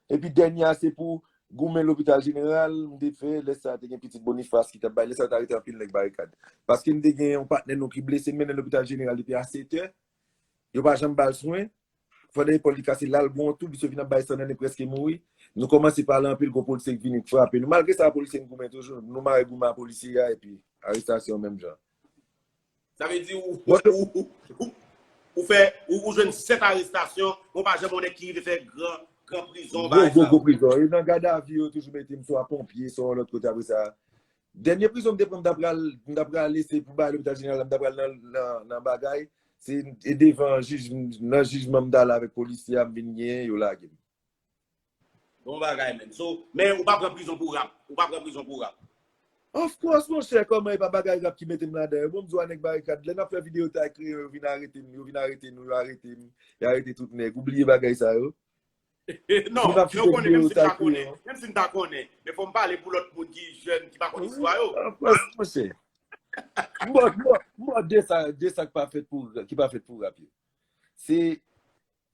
Epi dènye a, se pou goumen lopital jeneral, m te fè, lè sa a te gen pitit Bonifas ki t ap bay, lè sa a yo te arete anpil nèg Barikad. Paske m te gen yon patnè nou ki blese, m mennen lopital jeneral depi a sèt è. Yo pa janm ba l swen. Pandan epòl li kase, l al gon tou, misye vin ap bay san nan, li prèske mouri. Nou kòmanse pale anpil, gon polisye k vini k frape nou. Malgre sa, polisye n goumen toujou. Nou mare goumen a polisye a, epi arestasyon menm jan. Sa vle di ou, ou, ou, ou, ou fè, ou, ou jwenn sèt arestasyon, ou pa janm yon nèg ki rive fè gran, gran prizon, bagay sa. Gwo, gwo, gwo prizon. E nan gadavi, yo toujou mete m swa ponpye, swa yon lòt kote apre sa. Dènye prizon m te pran, m ta pral, m ta pral lese pou bay lopital jeneral la, m ta pral nan, nan, nan bagay. Se e devan jij, nan jijman m t ale avèk polisye a, m vin genyen, yo lage m. Bon bagay, men. So, men ou pa pran prizon pou rap. Ou pa pran prizon pou rap. Of course, monchè, kòman e pa bagay rap ki mete m ladan? Yo bon, m di w a nèg Barikad, lè n ap fè videyo tay kreyòl, yo vin arete m, yo vin arete nou, yo arete m, yo arete tout nèg. Ou bliye bagay sa yo? Non, men w konnen, menm si m ta konnen, menm si m ta konnen, men fò m pale pou lòt moun ki jèn, ki pa konn istwa yo. Of course, monchè. M ba w, m ba w, m ba w de sa, de sa ki pa fèt pou, ki pa fèt pou rap yo. Se,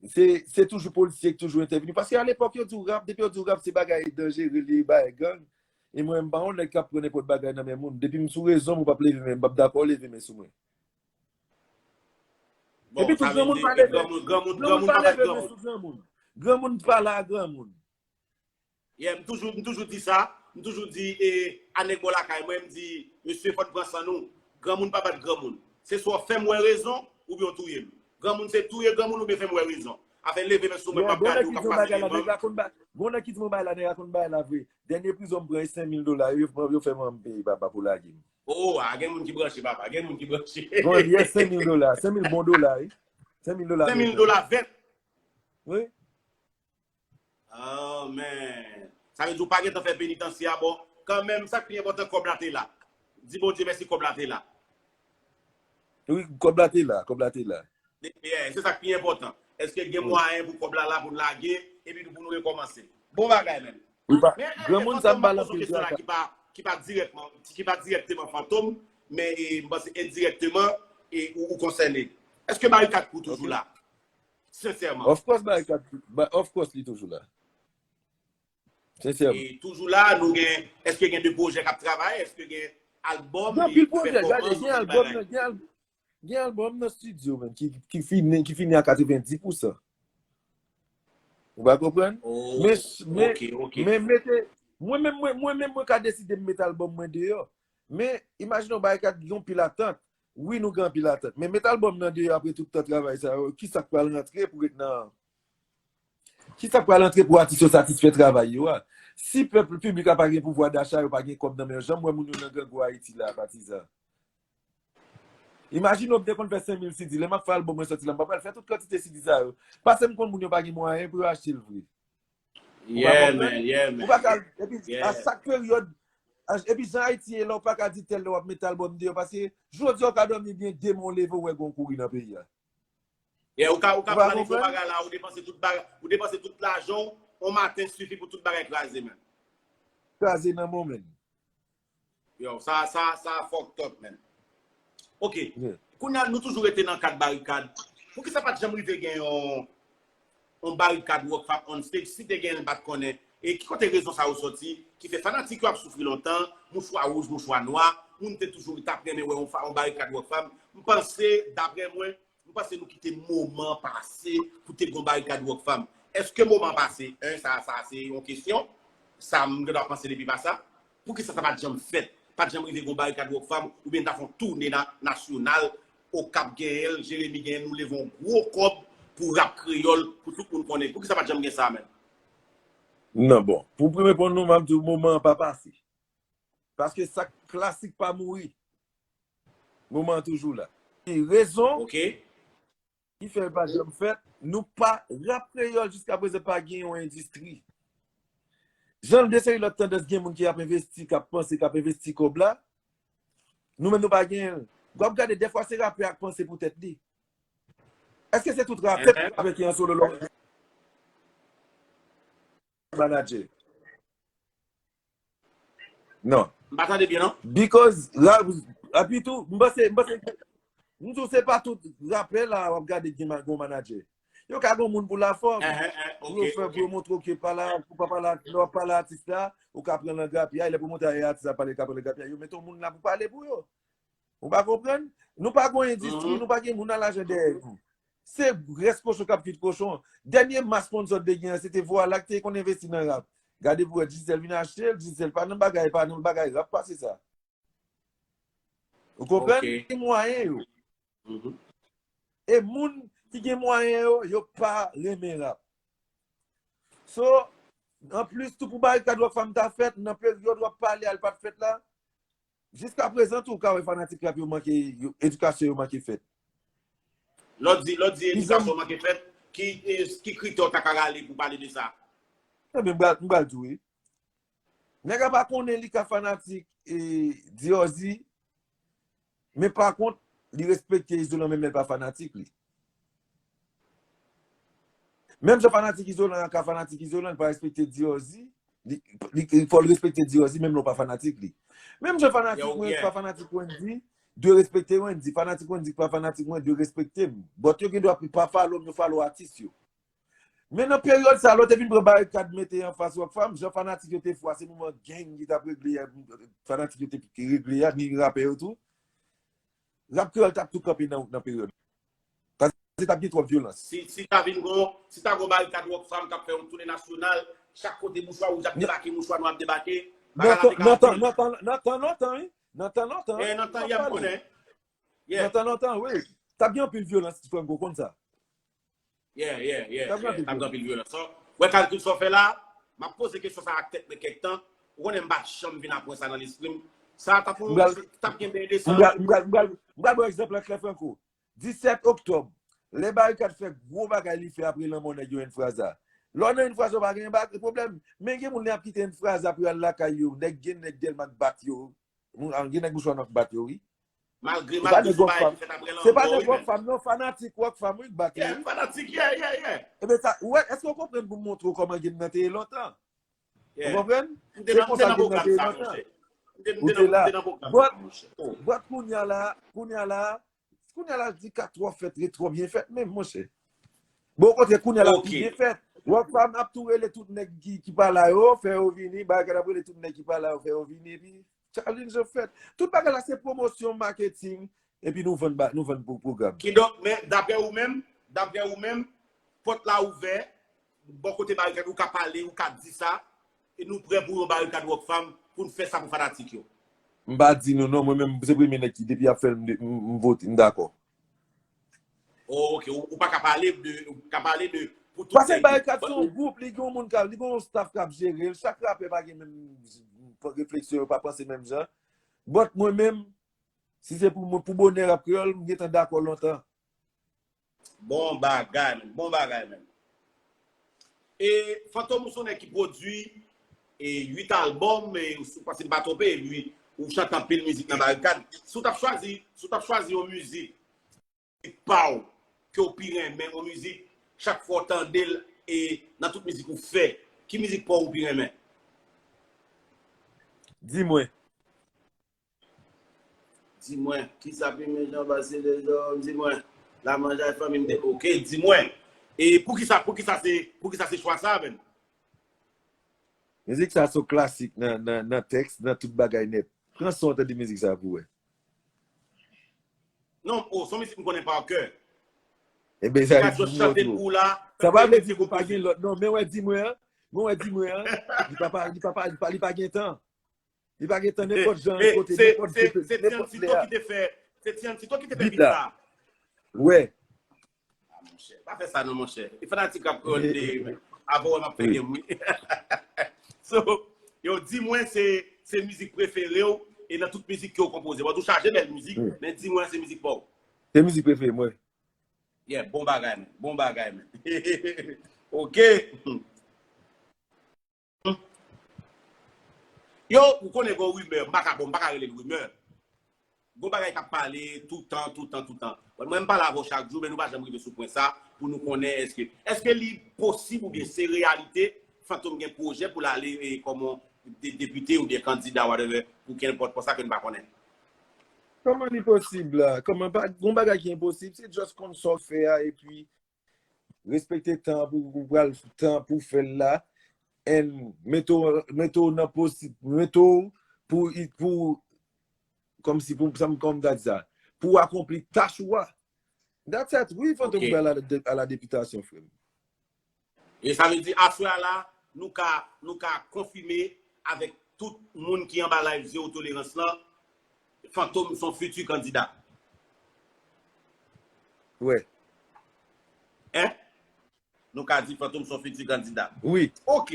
se, se toujou polisye ki toujou entèvini. Paske alepòk, yo di w rap, depi yo di w rap, se bagay danjere li ye, bagay gang. E mwen, m pa yon nèg k ap pran nenpòt bagay nan men moun. Depi m sou rezon m, ou p ap leve men, m p ap dakò w leve men sou mwen. Epi tou, granmoun pa leve, granmoun pa leve men sou granmoun. Granmoun pale a granmoun. Yeah, m toujou, m toujou di sa, m toujou di, e, a nèg bò lakay mwen, m di, mesye, fò n pran san nou. Granmoun pa bat granmoun. Se swa w fè m wè rezon, oubyen w touye m. Granmoun se touye granmoun oubyen fè m wè rezon. Afè leve men sou mwen, m ap gade w k ap pase devan m. Gon nèg ki di m yon bagay la, nèg la konn bay la vre. Dènye prizon m pran, e senk mil dola, yo, yo fè m peye papa pou lage m. Oh, a gen moun ki branche, papa, gen moun ki branche. Bon, yes, senk mil dola, senk mil bon dola, wi. Senk mil dola. Senk mil dola vèt. Wi. Oh, man. Sa vle di ou pa gentan fè penitansye a, bon. Kanmenm, sa k pi enpòtan, kòb la te la. Di Bondye mèsi, kòb la te la. Wi, kòb la te la, kòb la te la. Yeah, se sa k pi enpòtan. Èske gen mwayen pou kòb la la pou n lage, epi pou nou rekòmanse? Bon bagay, menm. Wi, pa, men, granmoun sa m pale anpil de sa. Ki pa, ki pa dirèkman, ki pa dirèkteman Fantom, men, e, m panse endirèkteman, e, ou, ou konsène. Èske Barikad Crew toujou la? Sensèman. Of course, Barikad, of course, li toujou la. Sensèman. E toujou la, nou gen, èske gen de pwojè k ap travay? Èske gen albòm? Gen anpil pwojè, gade, gen albòm nan, gen al-, gen albòm nan estidyo, menm, ki, ki fini, ki fini a katrevendi pousan. Ou pa konprann? Men, men, men mete, mwen menm, mwen, mwen menm, mwen ka deside m met albòm mwen deyò. Men, imajine w, Barikad gen anpil atant. Wi, nou gen anpil atant. Men met albòm nan deyò apre tout tan travay sa yo. Kisa k pral rantre pou ret nan, kisa k pral rantre pou atis yo satisfè travay yo a? Si pèp, piblik la pa gen pouvwa dacha, yo pa gen kòb nan men yo, jan m wè moun yo nan grangou Ayiti la, patizan. Imajine w, m te konn fè senk mil C D. Lè m ap fè albòm mwen sòti la, m pa pral fè tout kantite C D sa yo. Paske m konn moun yo pa gen mwayen pou yo achte l vre. Ou pa konprann? Ou pa ka, epi a chak peryòd, a, epi jan Ayiti ye la, ou pa ka di tèl lè w ap met albòm deyò, paske jodi a ou ka dòmi byen, demen w leve, ou wè gen yon kouri nan peyi a. Yeah, ou ka, ou ka planifye yon bagay la, ou depanse tout bagay, ou depanse tout lajan w, yon maten sifi pou tout bagay kraze, menm. kraze nan moman. Yo, sa, sa, sa fucked up, man. Ok. Kounye a, nou toujou rete nan kad barikad. Poukisa pa t janm rive gen yon, yon barikad Rockfam on stage? Si te gen, l pa t konnen. E ki kote rezon sa yo soti? Ki fè fanatik yo ap soufri lontan, mouchwa wouj, mouchwa nwa, moun te toujou t ap renmen wè yon, yon barikad Rockfam. M panse, daprè mwen, m panse nou kite moman pase pou te gon barikad Rockfam. Èske moman pase? En, sa, sa se yon kesyon. Sa, m gen dwa panse depi pa sa. Poukisa sa pa t janm fèt? Pa t janm rive gon barikad Rockfam, oubyen n ta fè yon toune na, nasyonal, Okap genyen l, Jeremi genyen l, nou leve yon gwo kòb pou rap kreyòl, pou tout moun konnen. Poukisa pa t janm gen sa, menm? Non, bon. Pou m reponn nou, m ap di w moman an pa pase. Paske sa klasik pa mouri. Moman an toujou la. E rezon Ok. ki fè l pa janm fèt, nou pa, rap kreyòl jiska prezan pa gen yon endistri. Jan de seri lòt tandans gen moun ki ap envesti, k ap panse, k ap envesti kòb la, nou menm nou pa genyen l. W ap gade, dèfwa se rapè a k panse pou tèt li. Èske se tout rapè, tout rapè ki an solo lò? Manager. Non. M pa tande byen, non? Because, la, apitou, m panse, m panse, m di w se pa tout rapè la w ap gade gen ma- gon manager. Yo ka gon moun pou lafòm. Eh, eh, eh, Pou yo ok, fè, ok. Pou yo montre w ke pale, pou pa pale, lè w ap pale atis la, ou ka pran nan grapyay, lè pwomotè a atis la pale, ka pran nan grapyay. Yo mete yon moun la pou pale pou yo. Ou pa konprann? Nou pa gon endistri, Mhm. Nou pa gen moun nan lajan dèyè nou. Se rès kochon k ap kuit kochon. Dènye mas sponsor te gen an, se te Vwala ki te konn envesti nan rap. Gade pou wè Digicel vin achte l, Digicel pa nan bagay, pa nan bagay rap pase sa. Ou konprann? Ok. Ki mwayen yo. Mhm. E moun ki gen mwayen yo, yo pa renmen rap. So, anplis, tou pou barikad Rockfam ta fèt, nan peryòd w ap pale a, l pa t fèt la, jiska prezan tou, ou ka wè fanatik rap yo manke, yo, edikasyon yo manke fèt. Lè w di, lè w di Ki edikasyon zam- manke fèt, ki, eh, ki kritè w ta ka rale pou pale de sa? Ebyen, m pral, m pral di w, wi. Nèg la pa konnen li ka fanatik e Diorzi, men pa kont, li respekte Izolan menm lè l pa fanatik li. Menm jan fanatik Izolan an ka fanatik Izolan, li pa respekte Diorzi, li, li, li fò l respekte Diorzi menm lè w pa fanatik li. Menm jan fanatik Yo, mwen ki yeah. Pa fanatik Wendy, dwe respekte Wendy. Fanatik Wendy ki pa fanatik mwen, dwe respekte m. But yo gen dwa pa follow m, yo follow atis yo. Men nan peryòd sa, lè w te vin pran barikad mete anfas Rockfam, jan fanatik yo te fwa, se moman gang ki t ap regle a, fanatik yo te regle a, ni rapè yo tou. Rap kreyòl t ap tou kanpe nan, nan peryòd. Paske t ap gen twòp vyolans. Si, si ta vin gon, si ta gon barikad Rockfam k ap fè yon tounen nasyonal, chak kote mouchwa wouj ap debake, mouchwa nwa ap debake, bagay la te ka Nan tan, nan tan, nan tan lontan, wi. Nan tan lontan. Eh, nan tan yè m konnen. Yeah. Nan tan lontan, wi. T ap gen anpil vyolans, Franco konn sa. Yeah, yeah, yeah. T ap gen Yeah, anpil t ap gen vyolans. anpil vyolans. So, wè kalkil sa w fè la, m ap poze kesyon sa ak tèt mwen kèk tan. Ou konnen m pa t janm vin apre sa nan lespri m. Sa t ap, M pral- t ap gen byen M desann. pral, m pral, m pral, m pral ba w egzanp la klè, Franco. Disèt oktòb, lè Barikad fè gwo bagay li fè apre lanmò nèg yo Enfraza. Lè w nan Enfraza, w pa gen ba- pwoblèm. Men gen moun li ap kite Enfraza pou y al lakay yo. Nèg gen nèg Dèlma k bat yo. Moun- Gen nèg Mouchwa Nwa k bat yo, wi. Malgre, Se pa malgre nèg se yon bagay Rockfam. ki fèt apre Se pa lanmò, nèg wi, men. Rockfam, non, fanatik Rockfam, wi, k bat yo, Yeah, wi. Fanatik, yeah, yeah, yeah. Ebyen, sa, ou wè, èske w konprann pou m montre w kòman game nan te ye lontan? Ou Yeah. konprann? M te Se nan, m te konsa nan game nan te pwogram ye sa, lontan. monchè. M te, m Ou te te nan, la. m te nan pwogram But, sa, monchè. Oh. But kounye a la, kounye a la, kounye a la, di ka twò fèt, ret twò byen fèt menm, monchè. Bon, okontrè, kounye a la, Ok. pi byen fèt. Rockfam ap tou rele tout nèg ki, ki pa la yo, fè yo vini, Barikad ap rele tout nèg ki pa la yo, fè yo vini, epi challenge yo fèt. Tout bagay la, se pwomosyon, maketing, epi nou vann ba, nou vann pou pwogram. Kidonk, men, daprè ou menm, daprè ou menm, pòt la ouvè, bò kote Barikad, ou ka pale, ou ka di sa, e nou prè pou yon Barikad Rockfam, pou n fè sa pou fanatik yo. M pa di nou non, mwen menm, se premye nèg ki, depi y ap fè l, m, m, m vote, m dakò. Oh, ok, ou, ou pa ka pale de, ou ka pale de, pou tout Paske nèg yo. Barikad se yon gwoup, li gen yon moun ka, li gen yon staff k ap jere l, chak rapè pa gen menm refleksyon, yo pa panse menm jan. But mwen menm, si se pou mwen, pou bonè rap kreyòl, m gentan dakò lontan. Bon bagay, men. Bon bagay, men. E Fantom, ou se yon nèg ki pwodui e uit albòm, e ou, si m pa twonpe, epi ou chante anpil mizik nan Barikad. Si w t ap chwazi, si w t ap chwazi yon mizik pa w ke w pi renmen, yon mizik, chak fwa w tande l, e nan tout mizik ou fè, ki mizik pa w ou pi renmen? Di mwen. Di mwen, kisa Pimen Jan pase lèzòm? Di mwen, la manjay fanmi m te. Ok, di mwen. E poukisa, poukisa se, poukisa se chwa sa menm? Mizik sa se yon klasik nan, nan, nan tèks, nan tout bagay nèt. Pran son tande mizik sa pou wè. Non, oh, son mizik m konnen pa kè. Ebyen sa vle di chante pou la. Sa pa vle di pou pa gen lòt. Non, men wè di mwen an. Men wè di mwen an. Li pa pa li pa pa li pa li pa gen tan. Li pa gen tan nenpòt jan kote nenpòt se Tiancito ki te fè se Tiancito ki te fè bit la. Wè. Ah, monchè, pa fè sa non monchè. E fanatik ap konn de avan wè m ap fè game wi. So, yo di mwen se se mizik prefere w e nan tout mizik ke w konpoze. Bon, ou chaje bèl mizik, men di mwen se mizik pa w. Se mizik prefere mwen. Yeah, bon bagay men. Bon bagay men. Ok. Yo, ou konnen gon rimè, m pa ka bon, m pa ka rele l rimè. Gon bagay k ap pale toutan, toutan, toutan. Bon, mwen m pale avè w chak jou, men nou pa janm rive sou pwen sa pou nou konnen èske èske li posib oubyen se reyalite Fantom gen pwojè pou l ale e, kòman de, depite oubyen kandida, whatever, pou kenpòt pòs la ke n pa konnen. Kòman li posib la? Kòman pa gon bagay ki enposib, se just konn sa w fè a epi respekte tan pou ou pral tan pou fè l la and mete w mete w nan posib mete w pou pou kòmsi pou sa m kòm ta di sa pou akonpli tach ou a. That's it. Wi, Fantom pral a la depitasyon, frè m. E sa vle di aswè a la nou ka nou ka konfime avèk tout moun ki anba live Zewo Tolerans lan, Fantom son fiti kandida. Wi. Hein? Nou ka di Fantom son fiti kandida. Wi. Ok.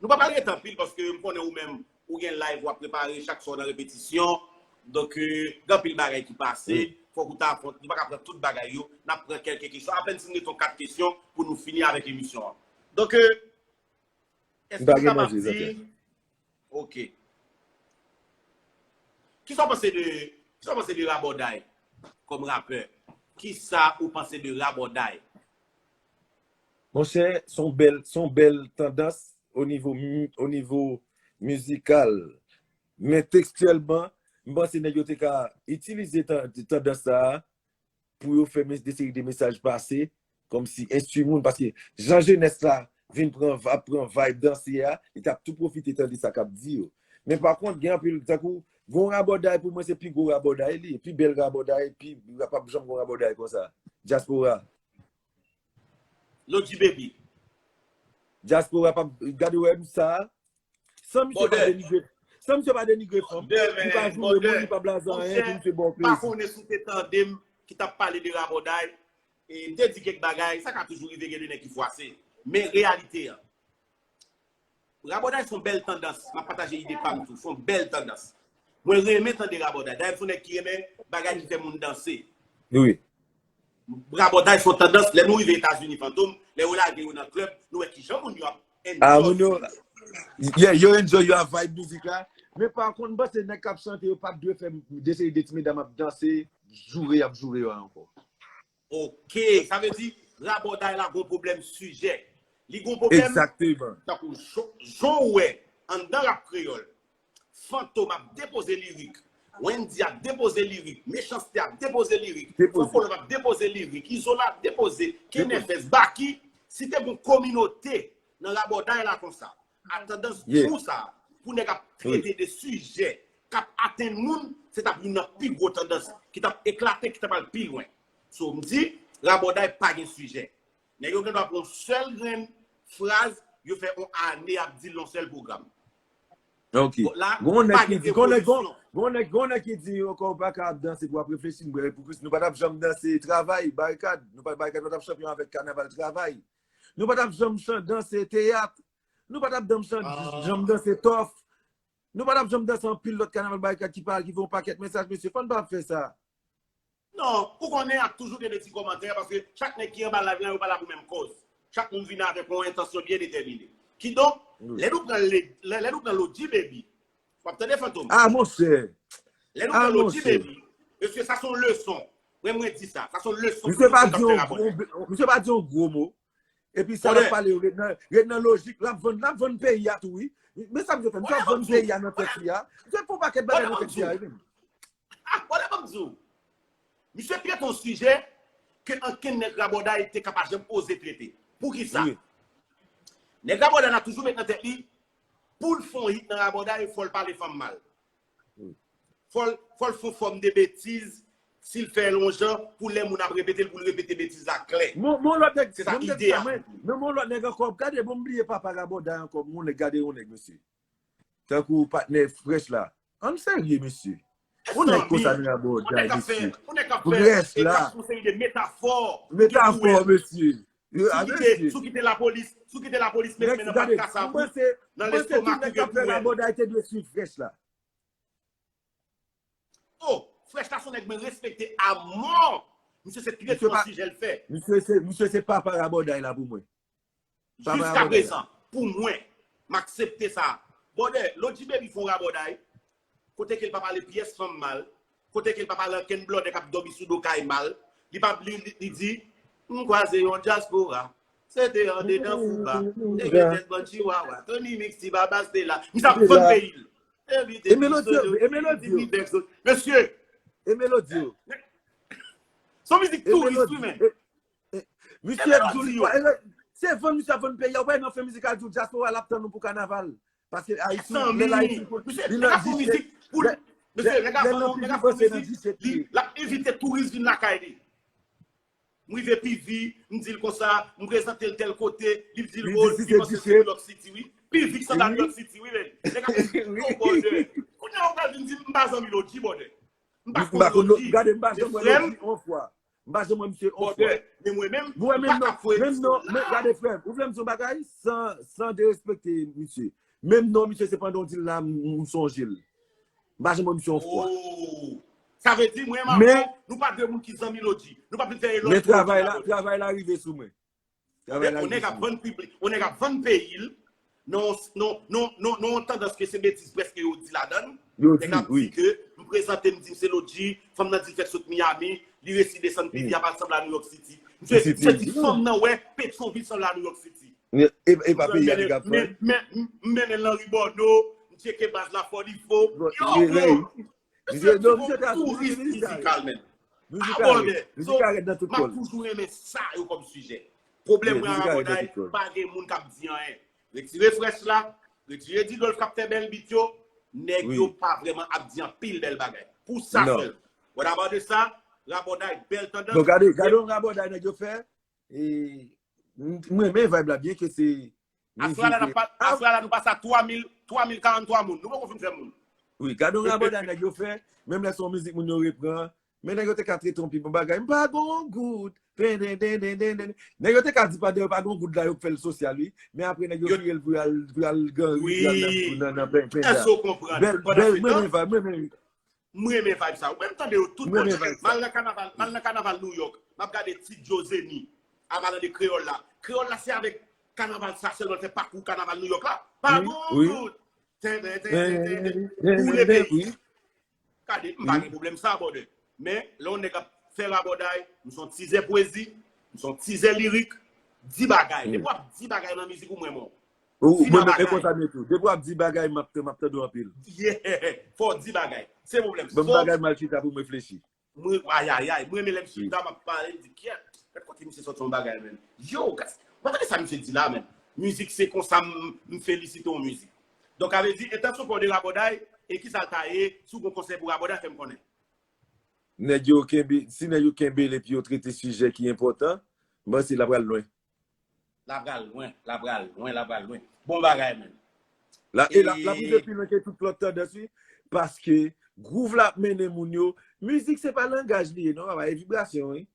Nou pa pral rete anpil paske m konnen ou menm ou gen live w ap prepare chak swa w nan repetisyon. Donk, gen anpil bagay ki pase. Fòk ou ta afwont, nou pa ka pran tout bagay yo. N ap pran kèlke kesyon. Apèn si n rete yon kat kesyon pou nou fini avèk emisyon an. Donk, Èske nou kapab di, ok. Kisa w panse de, kisa w panse de Rabòday kòm rapè? Kisa ou panse de Rabòday? Monchè, se yon bèl, se yon bèl tandans o nivo, o nivo mizikal. Men tekstyèlman, m panse nèg yo te ka itilize tandans sa a pou yo fè de seri de mesaj pase, kòmsi enstwi moun, paske jan jenès la vin pran ap pran vibe danse a, li t ap tou pwofite tande sa k ap di yo. Men pa kont, gen anpil, tankou, gen yon rabòday pou mwen se pi gwo rabòday li, pi bèl rabòday, pi p ap janm gen yon rabòday konsa. Dyaspora. Lodji Baby. Dyaspora p ap gade wè m sa. San misye pa denigre, san misye pa denigre fanm, li pa joure moun, li pa blaze anyen, epi misye ba w plezi. Pa konnen si w te tande m ki t ap pale de rabòday, e m te di kèk bagay, sa ka toujou rive gen de nèg ki fwase. Men reyalite an, rabòday se yon bèl tandans, m ap pataje ide pa m tou, se yon bèl tandans. Mwen renmen tande rabòday, dayè m se yon nèg ki renmen bagay ki fè moun danse. Wi. Rabòday se yon tandans, lè nou rive Etazini Fantom, lè yo lage yo nan klèb, nou wè kijan moun yo ap enjoy. Ah, moun yo, yeah, yo enjoy, yo ap vibe mizik la. Men pa kont, m panse nèg k ap chante yo pa t dwe fè de seri de ti medam ap danse, joure y ap joure yo a ankò. Ok, sa vle di, rabòday la gon pwoblèm sijè. Li gon pwoblèm, tankou jan w wè anndan rap kreyòl, Fantom ap depoze lirik, Wendy ap depoze lirik, Mechanste ap depoze lirik, Fankolòm ap depoze lirik, Izola ap depoze, Kenèfès, Baky, si te gon kominote nan rabòday la konsa, a tandans tou sa, pou nèg ap trete de sijè k ap atenn moun, se t ap youn nan pi gwo tandans ki t ap eklate, ki t ap al pi lwen. So, m di, rabòday pa gen sijè. Nèg yo gen dwa pran yon sèl grenn fraz, yo fè yon ane ap di l nan yon sèl pwogram. Ok. Gon nèg ki di, gon nèg, gon nèg, gon nèg ki di ankò ou pa ka ap danse pou w ap reflechi, m pou Kris, nou pa t ap janm danse travay, barikad, nou pa barikad pa t ap chanpyon avèk kanaval travay. Nou pa t ap janm chan danse teyat. Nou pa t ap janm chan janm danse tòf. Nou pa t ap janm danse anpil lòt kanaval barikad ki pa ki fè yon pakèt mesaj, mesye, fò n pa ap fè sa. Non, ou konnen ap toujou gen de ti kòmantè, paske chak nèg ki anba live la, yo pa la pou menm kòz. Chak moun vini avèk yon entansyon byen detèmine. Kidonk, lè nou pran lè, lè nou pran Lodji Baby, w ap tande Fantom? Ah, monchè! Lè nou pran Lodji Baby, mesye, sa se yon leson. Mwen, mwen di sa. Sa se yon leson pou tout moun k ap fè rabòday. Misye pa di yon gwo mo. Epi sa l ap pale yo ret nan, ret nan lojik, l ap vann, l ap vann peyi a tou, wi. Men sa m di w fè, misye ap vann peyi a nan tèt li a. Misye fè yon pakèt bagay nan tèt li a, wi, menm. Ah, bòdè, ban m di w. Misye trete yon sijè ke ankenn nèg rabòday te ka pa janm oze trete. Poukisa? Nèg rabòday la toujou met nan tèt li, pou l fè yon hit nan rabòday, fò l pale fanm mal. Fò l, fò l fè yon fòm de betiz, si l fè l yon jan, pou lè moun ap repete l, pou l repete betiz la klè. Mon, mon lòt nèg, se sa ki ide a. Men mon lòt nèg ankò, gade, bon, m bliye papa rabòday ankò, mon nèg, gade yon nèg, mesye. Tankou patnè Fresh la. Ann serye, mesye. Yon nèg konsa nan rabòday, mesye. Fresh la. Metafò, mesye. Sou kite lapolis, sou kite lapolis met men nan pat kasa pou nan lestomak ou gen pou wè. Rabòday te dwe swiv Fresh la. Oh, Fresh la se yon nèg mwen respekte a mò. Misye se trete yon sijè l fè. Misye se, misye se papa rabòday la pou mwen. Jiskaprezan, pou mwen, m aksepte sa. Bòdè, Lodji Baby fè yon rabòday, kote ke l pa pale pyès fanm mal, kote ke l pa pale ankenn blòdè k ap dòmi sou do kay mal, li pa, li, li, li di, m kwaze yon dyaspora, se te andedan Fouba, te gen tèt bann chiwawa, Tony Mix, Ti Baba, Stella, misye ap vann peyi l. Evite Melodyo, Evite Melodyo. Mesye, e Melodyo. Se yon mizik touris, wi, men. Misye ap di w li pa, se vann misye ap vann peyi a, ou pa nan fen mizikal tou, dyaspora l ap tann nou pou kanaval. Paske Ayiti, lè l Ayiti, li nan diset. Mesye, nèg la vann, nèg la vann mizik, li, l ap envite touris vin lakay li. M rive Pivi, m di l konsa, m prezante l tèl kote, li di l, oh, li panse se New York City, wi. Pivi ki sanble a New York City, wi, men. Nèg la, oh, bòdè. Kounye a, ou pral vin di m pa zanmi Lodji, bòdè. M pa konn Lodji. Gade, m pa janm wè Lodji yon fwa. M pa janm wè misye yon fwa. Men mwen menm, m pa ka kwè non, men gade, frè m, ou vle m di yon bagay san, san derespekte misye. Menm non misye, se pandan w di l la, m, m sonje l. M pa janm wè misye yon fwa. Oh. Sa vle di, mwen menm avè w, nou pa de moun ki zanmi Lodji. Nou pa vin fè elòj Lodji. Men travay la, travay la rive sou mwen. Travay la rive sou mwen. On nèg ap vann piblik, on nèg ap vann peyi l, nan, nan, nan, nan, nan yon tandans ke se betiz prèske yo di ladan l. Nèg la ap di ke m prezante m, di m se Lodji, fanm nan di l fèk sot Miami, li resi desann Pivi a pa sanble a New York City. Misye, misye di fanm nan wè Petyonvil sanble a New York City. E, e pa peyi a nèg ap vann. Men, men, m mennen l nan ri Bòno, m tcheke baz la fò li fo. Yo, bro. Misye, non, misye te ap touris mizikal, men. Mizikal, mizikal rèd nan tout kò l. M ap toujou renmen sa yo kòm sijè. Pwoblèm mwen ak rabòday, pa gen moun k ap di anyen. Retire Fresh la, retire Didolf k ap fè bèl beat yo, nèg yo pa vrèman ap di anpil bèl bagay. Pou sa sèl. What about de sa, rabòday, bèl tandans. Bon, gade, gade yon rabòday nèg yo fè, e, m, m renmen vibe la, byen ke se Aswè a la, n ap pa, aswè a la, nou pase a twa mil, twa mil karanntwa moun. Nou poko fin fè moun. Wi, gade yon rabòday nèg yo fè, menm lè se yon mizik moun yo repran, men nèg yo te ka trete yon pi bon bagay. M pa gon goud. Pen, den, den, den, den, den. Nèg yo te ka di pandan yo pa gon goud la, yo fè l sosyal, wi. Men apre, nèg yo vire l pou y al, pou y al ganri, pou y al nan, nan, nan pen, pen. Èske w konprann? Bèl, bèl, mwen renmen vibe, mwen renmen. M renmen vibe sa. Ou menm tande yo tout bò. M al nan kanaval, m al nan kanaval New York. M ap gade ti Joe Zeni. An palan de kreyòl la. Kreyòl la se avèk kanaval sa sèlman l fè pakou kanaval New York la. Pa gon goud. Ten, ten, ten, ten, ten, ten. Boule peyi. Gade, m pa gen pwoblèm sa, bòdè. Men, lè yon nèg ap fè rabòday, m se yon tizè pwezi, m se yon tizè lirik, di bagay. Depi w ap di bagay nan mizik ou, mwen renmen w. Ou, mwen menm, e konsa m ye tou. Depi w ap di bagay, m ap, m ap tande w anpil. Yeah! Fò w di bagay. Se pwoblèm. Ban m bagay m al chita pou m reflechi. Mwen, ayayay, mwen menm lè m chita, m ap pale, m di, kyèt, gad kote misye sòti yon bagay, menm. Yo, gad, w pa tande sa misye di la, menm. Mizik se konsa m, m felisite yon mizik. Donk, sa vle di, entansyon pa w de rabòday, e kisa l ta ye, si w gon konsèy pou rabòday, fè m konnen. Nèg yo kenbe, si nèg yo kenbe l epi yo trete sijè ki enpòtan, m panse l ap pral lwen. L ap pral lwen, l ap pral lwen, l ap pral lwen. Bon bagay, menm. La, e l ap, l ap rive pi lwen ke tout lòt tandans, wi. Paske gwouv la ap mennen moun yo. Mizik se pa langaj li ye, non, papa, e vibrasyon, wi.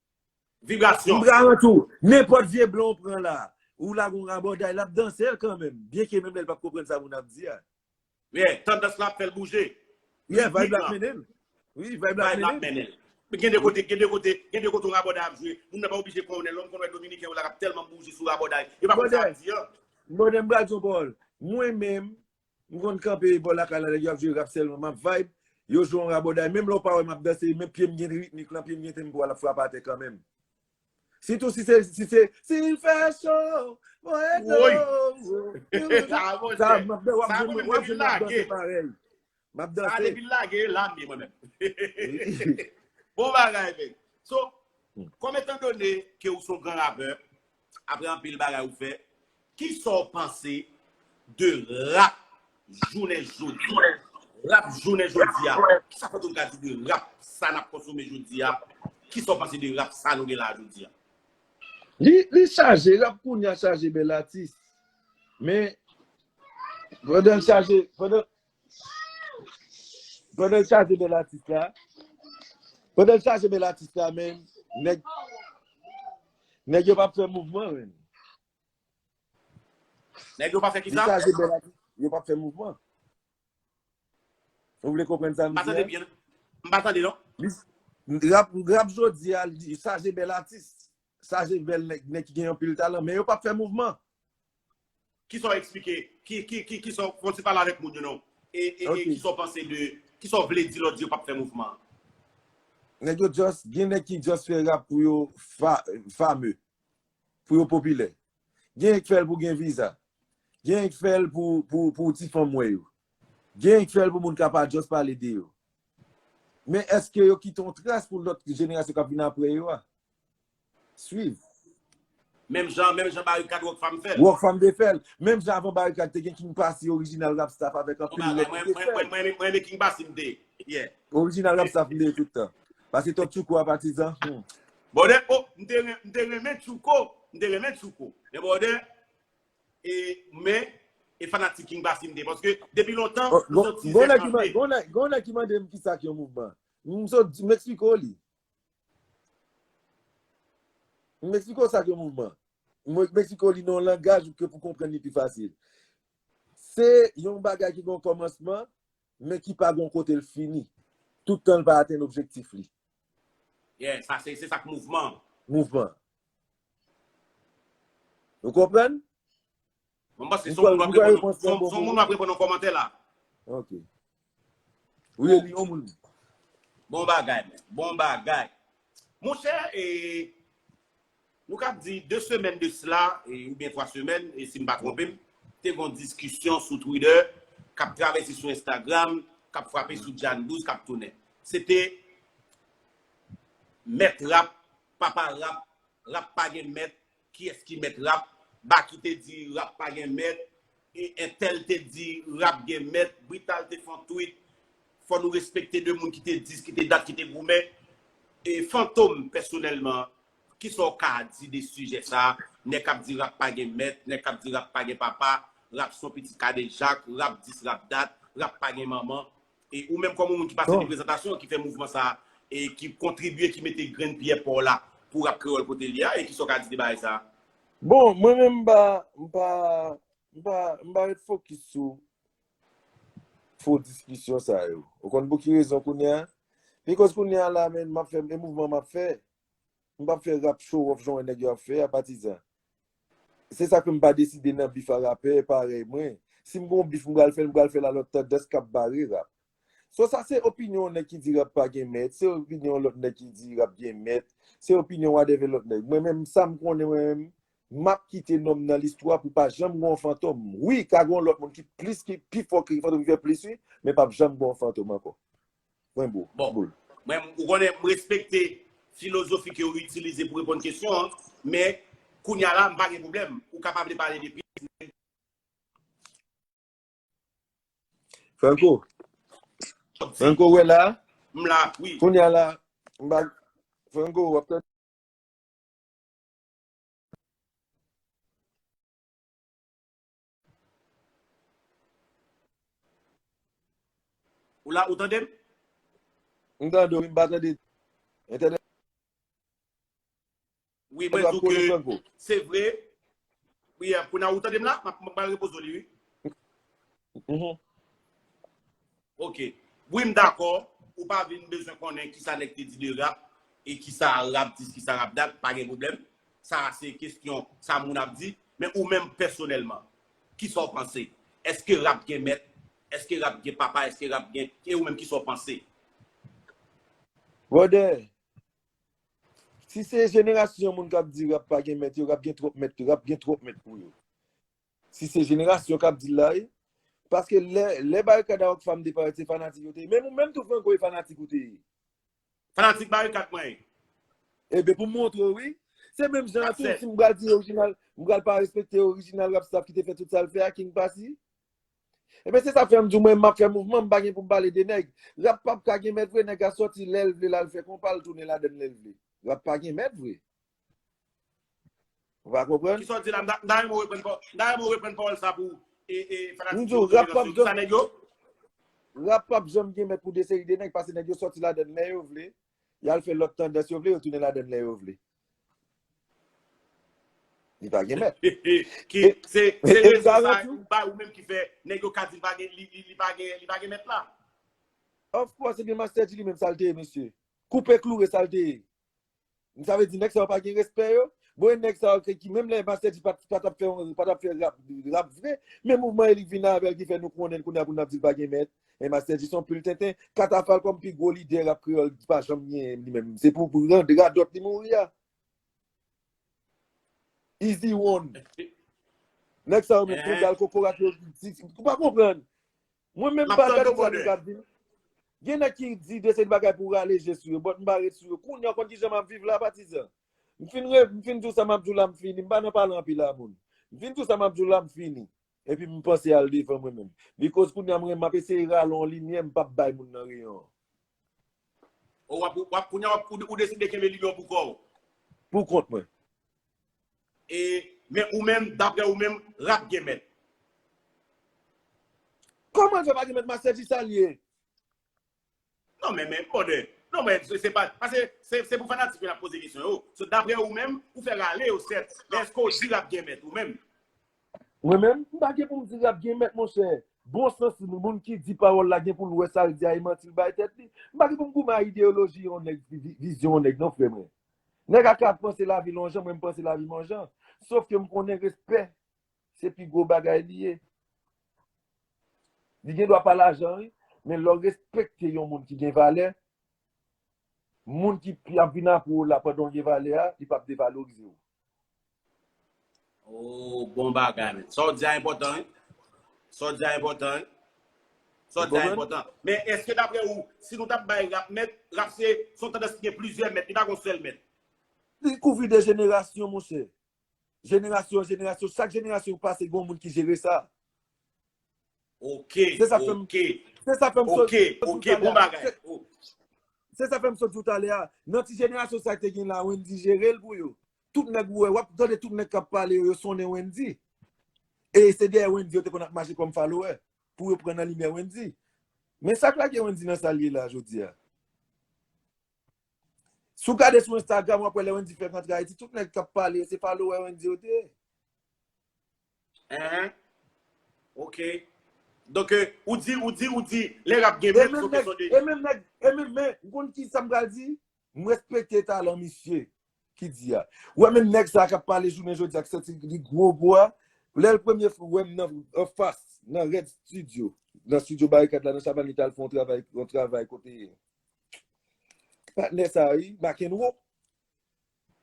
Vibrasyon. M garanti w, nenpòt vye blan w pran la, ou lage yon rabòday, l ap danse l kanmenm. Byenke menm lè l p ap konprann sa moun ap di a. Yeah, tandans la ap fè l bouje. Yeah, vibe la ap mennen l. Wi, vibe la ap mennen l. Gen de kote, gen de kote, gen de kote yon rabòday ap jwe. Moun nan pa oblije konnen, lè w konn wè dominiken yo la k ap tèlman bouje sou rabòday. Yo pa konn sa ap di an. Bòdè, m pral di yon pawòl. Mwen menm, m konn kanpe bò lakay la, nèg yo ap jwe rap sèlman, m ap vibe. Yo jwe yon rabòday, menm lè w pa wè m ap danse, men pye m gen ritmik lan, pye m gen tenpo a, l ap frape atè kanmenm. Sitou si se, si se, si l fè cho, mwen tou. Woy. Ah, mon chè. Sa, m ap, w ap jwenn mwen, w ap jwenn mwen ap danse parèy. M ap danse. Sa depi l lage, la m ye mwen menm. Bon bagay, men. So, kòm etan done ke ou se yon gran rapè, apre anpil bagay ou fè, kisa w panse de rap jounen jodi a? Rap jounen jodi a. Kisa Fantom ka di de rap sa n ap konsome jodi a? Kisa w panse de rap sa nou gen la jodi a? Li, li chaje, rap kounye a chaje bèl atis. Men, pandan l chaje, pandan, pandan l chaje bèl atis la, pandan l chaje bèl atis la, men, nèg, nèg yo p ap fè mouvman, men. Nèg yo pa fè kisa? Li chaje bèl atis, yo p ap fè mouvman. Ou vle konprann sa m di a? M pa tande byen. M pa tande, non. Li, rap, rap jodi a, li chaje bèl atis. Chaje bèl nèg, nèg ki gen anpil talan, men yo p ap fè mouvman. Kisa w eksplike? Ki, ki, ki, kisa w, fò w ti pale avèk moun yo, non. E, e, e kisa w panse de, kisa w vle di lè w di yo p ap fè mouvman? Nèg yo just, gen nèg ki just fè rap pou yo fa-, fame, pou yo popilè. Gen ki fè l pou gen viza. Gen ki fè l pou, pou, pou ti fanm wè yo. Gen ki fè l pou moun ka pa just pale de yo. Men èske yo kite yon tras pou lòt jenerasyon k ap vin apre yo a swiv? Menm jan, menm jan Barikad Rockfam fè l. Rockfam te fè l. Menm jan avan Barikad te gen King Passy, Original Rap Staff avèk anpil lòt ki te fè l. Mwen, mwen, mwen, mwen, mwen renmen King Passy, m te. Yeah. Original Rap Staff m te tout tan. Paske Top Tchouko a patizan. Hmm. Brother, oh, m te ren-, m te renmen Tchouko. M te renmen Tchouko. Men brother, e, men, e fanatik King Passy m te. Paske depi lontan, oh, m gon, santi gon nèg ki mande, gon nèg, gon nèg ki mande m kisa k yon mouvman. M sot, m eksplike w li. M eksplike w sa k yon mouvman. M, m eksplike w li nan yon langaj ke pou konprann li pi fasil. Se yon bagay ki gen yon kòmansman, men ki pa gen yon kote l fini. Tout tan l pa atenn objektif li. Yeah, sa se, se sa k mouvman. Mouvman. Ou konprann? Mwen panse se yon moun w ap reponn, se yon moun w ap reponn nan kòmantè la. Ok. Wi, li yon moun. Bon bagay, men. Bon bagay. Monchè, e, nou ka di de semèn de sila, e, oubyen twa semèn, e si m pa twonpe m, te gen yon diskisyon sou Twitter, k ap travèse sou Instagram, k ap frape sou Jan douz, k ap tounen. Se te mèt rap, papa rap, rap pa gen mèt, kiyès ki mèt rap, Baky te di rap pa gen mèt, e entèl te di rap gen mèt, Brital te fè yon tweet, fò nou respekte de moun ki te dis, ki te dat, ki te goumen. E Fantom, pèsonèlman, kisa w ka di de sijè sa a? Nèg k ap di rap pa gen mèt, nèg k ap di rap pa gen papa, rap se yon pitit kadejak, rap dis, rap dat, rap pa gen manman. E ou menm kòm yon moun ki pase de prezantasyon, ki fè mouvman sa a, e ki kontribye, ki mete grenn pyè pa w la pou rap kreyòl kote l ye a, e kisa w ka di de bagay sa a? Bon, mwen menm m pa, m pa, m pa, m pa ret fokis sou fo diskisyon sa yo. Ou konn pou ki rezon kounye a? Bikòz kounye a la, menm, m ap fè, e mouvman m ap fè, m p ap fè rap show off jan wè nèg yo ap fè a, patizan. Se sa k fè m pa deside nan bif a rapè parèy mwen. Si m gon bif, m pral fè l, m pral fè l a lòt tandans k ap bare rap. So, sa se opinyon yon nèg ki di rap pa gen mèt, se opinyon yon lòt nèg ki di rap gen mèt, se opinyon whatever lòt nèg. Mwen menm, sa m konnen mwen menm, m ap kite non m nan listwa pou pa janm gon Fantom. Wi, ka gon lòt moun ki plis, ki pi fò ke Fantom, ki fè plis, wi, men p ap janm gon Fantom ankò. Mwen bo, bon, boul. Mwen, ou konnen, m respekte filozofi ke w itilize pou reponn kesyon an, men kounye a la, m pa gen pwoblèm. Ou ka pa vle pale de pyès. Franco. Franco, wè la? M la, wi. Kounye a la, m pa, Franco, w ap tande? Ou la, ou tande m? M tande w, wi, m pa tande entènèt. Wi, mwen di w ke se vre. Wi, kounye a ou tande m la? M ap, m ap repoze w li, wi. Mhm. Ok. Wi, m dakò. Ou pa vin bezwen konnen kisa nèg te di de rap e kisa rap dis, kisa rap dat, pa gen pwoblèm. Sa a se kesyon sa moun ap di. Men ou menm pèsonèlman, kisa w panse? Èske rap gen mèt? Èske rap gen papa? Èske rap gen, e ou menm kisa w panse? Brother, Si se jenerasyon moun k ap di rap pa gen mèt yo, rap gen twòp mèt yo, rap gen twòp mèt pou yo. Si se jenerasyon k ap di l la, wi. Paske lè, lè Barikad a Rockfam deparèt, se fanatik yo te ye. Menm ou menm tou, Franco, e fanatik ou te ye. Fanatik Barikad mwen ye. Ebyen, pou m montre w, wi. Se menm jan an tou, si m pral di orijinal, m pral pa respekte orijinal rap staff ki te fè tout sa l fè a, King Passy. Ebyen, se sa k fè m di w, mwen, m ap fè mouvman, m pa gen pou m pale de nèg. Rap p ap ka gen mèt vre, nèg a sòti lè l vle, l al fè konpa, l tounen ladann lè l vle. Rap pa gen mèt vre. Ou pa konprann? Kisa w di la? M ta renmen w reprann pawòl sa pou fanatik yo. Kisa nèg yo? Rap p ap janm gen mèt pou de seri de nèg, paske nèg yo sòti ladann lè yo vle, y al fè lòt tandans yo vle, yo tounen ladann lè yo vle. Li pa gen mèt. Se rezon sa ou bay ou menm ki fè nèg yo ka di li pa gen, li pa gen, li pa gen mèt la. Of course, ebyen Master Dji li menm sa l te ye, mesye. Koupe kloure sa l te ye. Sa vle di nèg sa yo pa gen respè yo. Bon, e nèg sa yo ki menm lè Master Dji pa t ap fè, pa t ap fè rap, rap vre, men mouvman e li k vin avè l ki fè nou konnen l kounye a pou n ap di l pa gen mèt. E Master Dji se yon pil tenten. Katafal kòm pi gwo lidè rap kreyòl pa janm gen li menm. Se pou radòt li mouri a. Easy One. Nèg sa yo menm kongal kokorat yo. Ou pa konprann. Mwen menm m pa gade sa nèg ap vin. Gen nèg ki di de seri bagay pou rale je sou yo, but m pa ret sou yo. Kounye a w konn kijan m ap viv la, patizan? M fin, m fin di w sa m ap di w la, m fini. M pa nan pale anpil a moun. M fin di w sa m ap di w la, m fini. Epi m panse al devan mwen menm. Because kounye a mwen, m ap eseye rale yon limyè, m p ap bay moun nan reyon an. Ou ap, w ap, kounye a w ap, ou deside kenbe limyè w pou kò w. Pou kont mwen. E, men ou menm, daprè ou menm, rap gen mèt. Kòman l fè pa gen mèt, Master Dji, sa l ye? Non, men, men, brother. Non, men, se pa, paske se pou fanatik yo n ap poze kesyon yo. So, daprè ou menm, ou fè rale yo, sèt. Men èske w di rap gen mèt, ou menm? Mwen menm, m pa gen pou m di rap gen mèt, monchè. Bon sans moun ki di pawòl la gen pou l wè sa l di a e manti l bay tèt li. M pa gen pou m goumen a ideyoloji yon nèg, vizyon yon nèg, non, frè mwen. Nèg a ka panse lavi l yon jan, mwen m panse lavi m yon jan. Sòf ke m konnen respè se pi gwo bagay li ye. Li gen dwa pa lajan, wi, men lè w respekte yon moun ki gen valè, moun ki ap vin apre w la pandan w gen valè a, li p ap devalorize w. Oh, bon bagay, men. Sa w di a enpòtan, wi. Sa w di a enpòtan, wi. Sa w di a enpòtan. Men èske daprè ou, si nou t ap bay rap mèt, rap se yon tandans ki gen plizyè mèt, li pa gen yon sèl mèt? Li kouvri de jenerasyon, monchè. Jenerasyon an jenerasyon, chak jenerasyon ki pase, gen yon moun ki jere sa. Ok, ok. Se sa fè m sot di w talè a. Se sa fè m sot di w talè a. Nan ti jenerasyon sa ki te gen la, Wendy jere l pou yo. Tout nèg ou wè, w ap tande tout nèg k ap pale yo, yo sonnen Wendy. E se dèyè Wendy yo te konn ap mache kòm follower pou yo pran nan limyè Wendy. Men sa k lage Wendy nan sa l ye la jodi a. Si w gade sou Instagram, w ap wè lè Wendy fèk antre Ayiti, tout nèg k ap pale yo, se follower Wendy yo te ye. Hein? Ok. Donk, ou di, ou di, ou di, lè rap gen mèt, se yon kesyon de. E menm nèg, e menm, men, ou konn ki sa m pral di? M respekte talan misye ki di a. Ou wè menm nèg sa k ap pale jounen jodi a, ki santi li gwo gwo a, lè l premye fwa wè m nan anfas, nan Red Studio, nan Studio Barikad la, nan Chavannes, li t al fè yon travay, yon travay kote patnè sa, wi, McEnroe.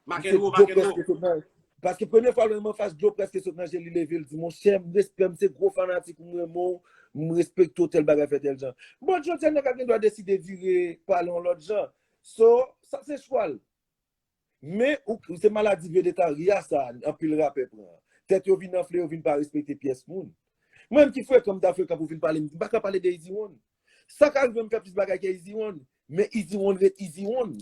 McEnroe, McEnroe. Paske premye fwa l wè m anfas, dlo prèske sot nan je l, li leve l di, monchè, m respè, m se gwo fanatik ou, m renmen w, m respekte w, tèl bagay fè tèl jan. Bon, jodi a, nèg la gen dwa deside vire pale yon lòt jan. So, sa se chwa l. Men, ou, se maladi vedetarya sa, anpil rapè pran. Tèt yo vin anfle, yo vin pa respekte pyès moun. Mwen menm ki frekan, m ta frekan pou vin pale, m pa ka pale de Easy One. Sa ka rive m fè plis bagay ke Easy One, men Easy One ret Easy One.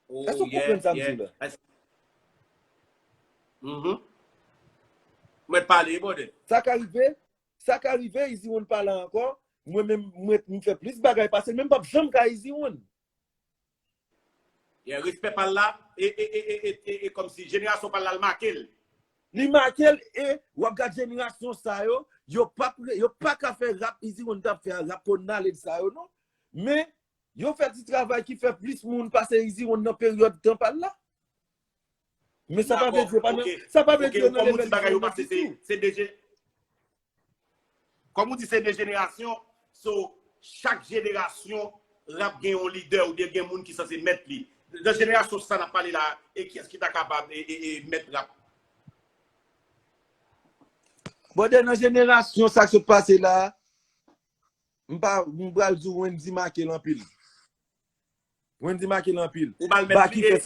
Èske w konprann sa m di w la? Mwen pale, brother. Sa ka rive, sa ka rive, Easy One pa la ankò, mwen menm, mwen, m fè plis bagay pase l, men m p ap janm ka Easy One. Yeah, respè pa l la, e, e, e, e, e, e, e kòmsi jenerasyon pa l la, l make l. Li make l, e w ap gad jenerasyon sa yo, yo p ap, yo pa ka fè rap Easy One t ap fè a, rap Pòdnalèd sa yo, non. Men, yo fè ti travay ki fè plis moun pase Easy One nan peryòd tan pa l la. Men sa pa vle di yo pa nan, sa pa vle di yo nan level Easy One nan ditou. Kòm ou di, se de jenerasyon, so, chak jenerasyon rap gen yon lidè oubyen gen moun ki sanse mèt li? Nan jenerasyon sa n ap pale la, e kiyès ki ta kapab e, e, e mèt rap? Brother, nan jenerasyon sa k sot pase la, m pa, m pral di w Wendy make l anpil. Wendy make l anpil. Ou ba l mèt li, e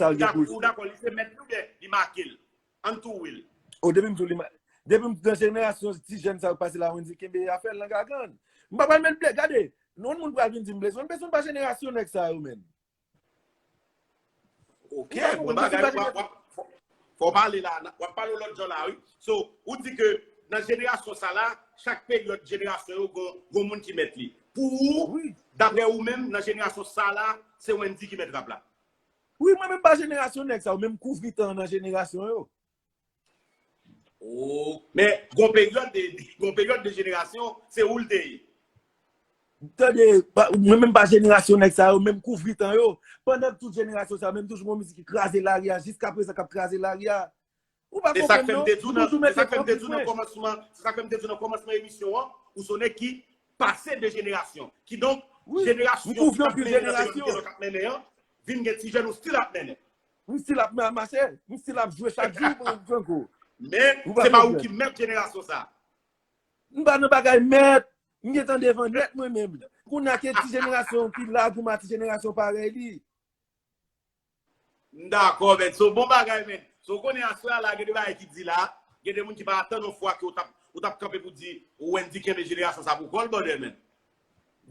ou dakò li se mèt li oubyen li make l? Ann tou wi l. O, depi m tou li make. Depi m nan jenerasyon ti jèn sa yo k pase la, Wendy kenbe afè l nan gagann. M pa pral met blè, gade, yon moun pral vin di m Blaze, Blaze pa jenerasyon nèg sa yo menm. Ok, bon bagay, w ap, w ap, fò w pale la, w ap pale yon lòt jan la, wi. So, ou di ke nan jenerasyon sa la, chak peryòd jenerasyon yo gon, gon moun ki mèt li. Pou ou, dapre ou menm, nan jenerasyon sa la, se Wendy ki mèt rap la? Wi, mwen menm pa jenerasyon nèg sa yo, men m kouvri tan an nan jenerasyon yo. Oh, men gon peryòd de, gon peryòd de jenerasyon, se ou l te ye. Tande, mwen menm pa jenerasyon nèg sa yo, men m kouvri tan yo. Pandan tout jenerasyon sa yo, men m toujou gon mizik ki kraze lari a, jiska prezan k ap kraze lari a. Ou pa konprann non? Ou toujou mete kòb pou pwen. Se sa k fè m te di w nan kòmansman emisyon an, ou se yon nèg ki pase de jenerasyon. Kidonk, jenerasyon ki t ap mennen nan peryòd ki t ap mennen an, vin gen ti jèn ou still ap mennen. M still ap mache, m still ap jwe chak jou, Franco. Men, se pa ou ki mèt jenerasyon sa. M pa nan bagay mèt, m gentan devan nèt mwen menm. Kounye a ke ti jenerasyon ki la, goumen a ti jenerasyon parèy li. M dakò, men. So, bon bagay, men. So, w konnen aswè a la, gen de bagay ki di la, gen de moun ki pa atann yon fwa ke w t ap, ou t ap kanpe pou di Wendy kenbe jenerasyon sa pou kò l, brother, men.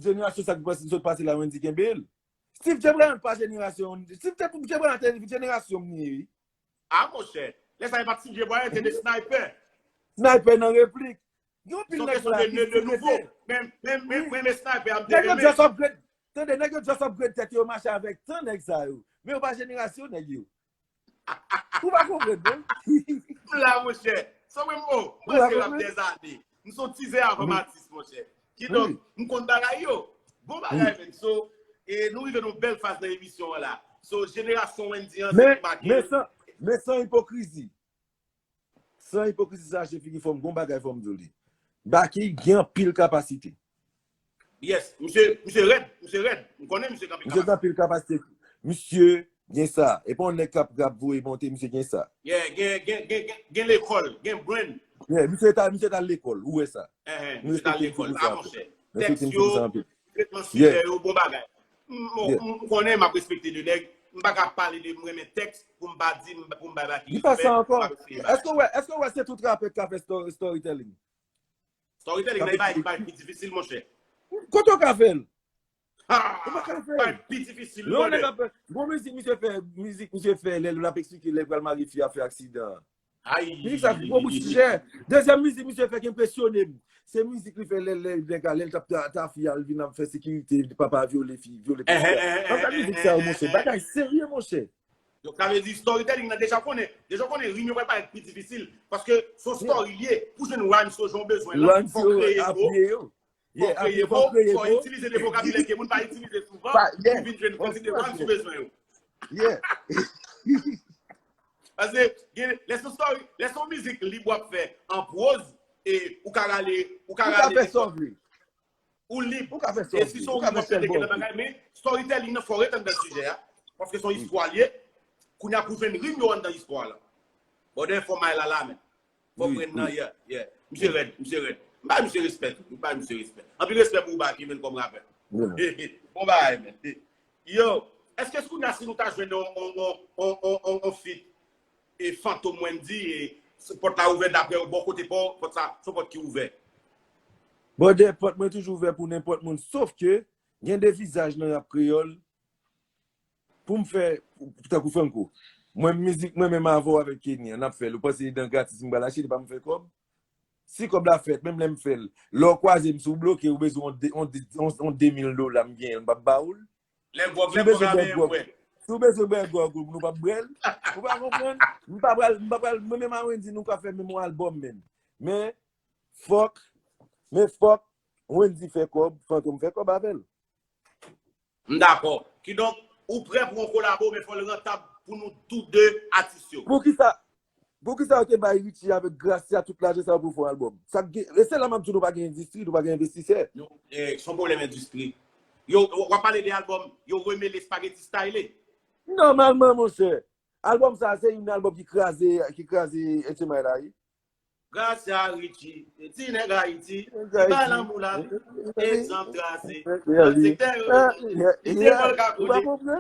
Jenerasyon sa ki pase, sot pase la, Wendy kenbe l. Steve J. Bryant pa jenerasyon, Steve J. Bryant te jenerasyon m li ye, wi. A, monchè. Lè sa, e pa t Steve J. Bryant, se de Sniper. Sniper nan replik. Gen anpil nèg la ki still rete. Men, men, men, men, men Sniper a m te renmen. Nèg yo just upgrade. Tande, nèg yo just upgrade tèt yo mache avèk tan nèg sa yo. Men yo pa jenerasyon nèg yo. Ou pa konprann, non? M la, monchè. Sa mwen, m, oh, m panse rap dèzane. M se yon tizè avan m atis, monchè. Kidonk, m konn bagay yo. Bon bagay, men. So, e nou rive nan yon bèl faz nan emisyon an la. So, jenerasyon Wendy an, se ki make. Men, men san, men san ipokrizi. San ipokrizi, sa rache figi fò m, gon bagay fò m di w li. Baky gen anpil kapasite. Yes, misye, misye rèd, misye rèd. M konnen misye gen anpil kapasite. Misye gen anpil kapasite. Misye gen sa. E pa yon nèg k ap, k ap voye monte, misye gen sa. Yeah, gen, gen, gen, gen, gen lekòl, gen brain. Yeah, misye ta, misye ta lekòl, ou wè sa. Ehn, misye ta lekòl, a monchè. Tèks yo, tretman sijè yo, bon bagay. M, m, m konnen m ap respekte de nèg, m pa ka pale de m renmen tèks pou m pa di, m, pou m bay Baky respè. Li pa sa ankò. Èske w wè, èske w wè se tout rapè k ka fè story, storytelling? Storytelling nan e bagay ki pi difisil, monchè. Kote w ka fè l? Ou pa ka fè l. Bagay pi difisil, brother. Bon mizik misye fè, mizik misye fè, lè l ap eksplike lè l pral marye fi a fè aksidan an. Mizik sa gwo bout sijè. Dezyèm mizik misye fè ki enpresyone m, se mizik li fè lè, lè nèg la, lè l t ap ta, ta fi a, l vin ap fè sekirite, papa vyole fi, vyole pitit la. Nan gad mizik sa yo, monchè. Bagay serye, monchè. Donk, sa vle di storytelling nan deja konnen, deja konnen rim yo pral parèt pi difisil. Paske se yon story li ye, pou jwenn rhymes yo jan w bezwen lan, fò w kreye mo. Fò w kreye mo, fò w itilize de vokabilè ke moun pa itilize souvan, pou vin jwenn kantite rhymes ou bezwen yo. Paske, gen, lè se yon story, lè se yon mizik lib w ap fè an pwoz, e ou ka rale, ou ka rale nenpòt. Ou lib. E si se yon rim w ap fè de gen nan bagay, men storytelling nan fò w ret anndan sijè a. Paske se yon istwa l ye. Kounye a pou jwenn rim yo anndan istwa la. Brother, fò may la la, men. Fò pran nan, yeah, yeah. Misye rèd, misye rèd. M bay misye respè tou. M bay misye respè. Anpil respè pou ou, Baky, men, kòm rapè. Bon bagay, men. Yo, èske kounye a si nou ta jwenn yon, yon, yon, yon, yon, yon feat e Fantom Wendy, e pòt la ouvè dapre w, bò kote pa w, pòt sa, se yon pòt ki ouvè? Brother, pòt mwen toujou ouvè pou nenpòt moun, sof ke gen de vizaj nan rap kreyòl pou m fè, tankou Franco. Mwen, mizik mwen menm avè w avèk Kenny an, n ap fè l. Ou panse li dan gratis m pral achte, li pa m fè kòb? Si kòb la fèt, menm lè m fè l, lè w kwaze m, si w bloke, ou bezwen yon de, yon de, yon, yon de mil dola, m genyen l, m p ap ba ou l. Lè gwòg, lè gwòg a benyen m bwè. Si w bezwen bwè gwòg ou, nou p ap bwè l. Ou pa konprann? M pa pral, m pa pral, mwen menm a Wendy, nou ka fè menm yon albòm menm. Men, fòk, men fòk Wendy fè kòb, Fantom fè kòb avè l. M dakò. Kidonk, ou prè pou yon kolabo, men fò l rantab pou nou tou de atis yo. Poukisa, poukisa yo te bay Richie avèk Gracia tout lajan sa yo pou fè yon albòm? Sa k gen, e se la m ap di w nou pa gen endistri, nou pa gen envestisè. Se yon pwoblèm endistri. Yo, w ap pale de albòm, yo remele Spaghetti Style. Nòmalman, monchè. Albòm sa, se youn albòm ki kraze, ki kraze H M I la, wi. Gracia Richie, ti nèg Ayiti, ki bay lanmou la, egzanp trase. Nan sektè yo, li se vòl ka kote.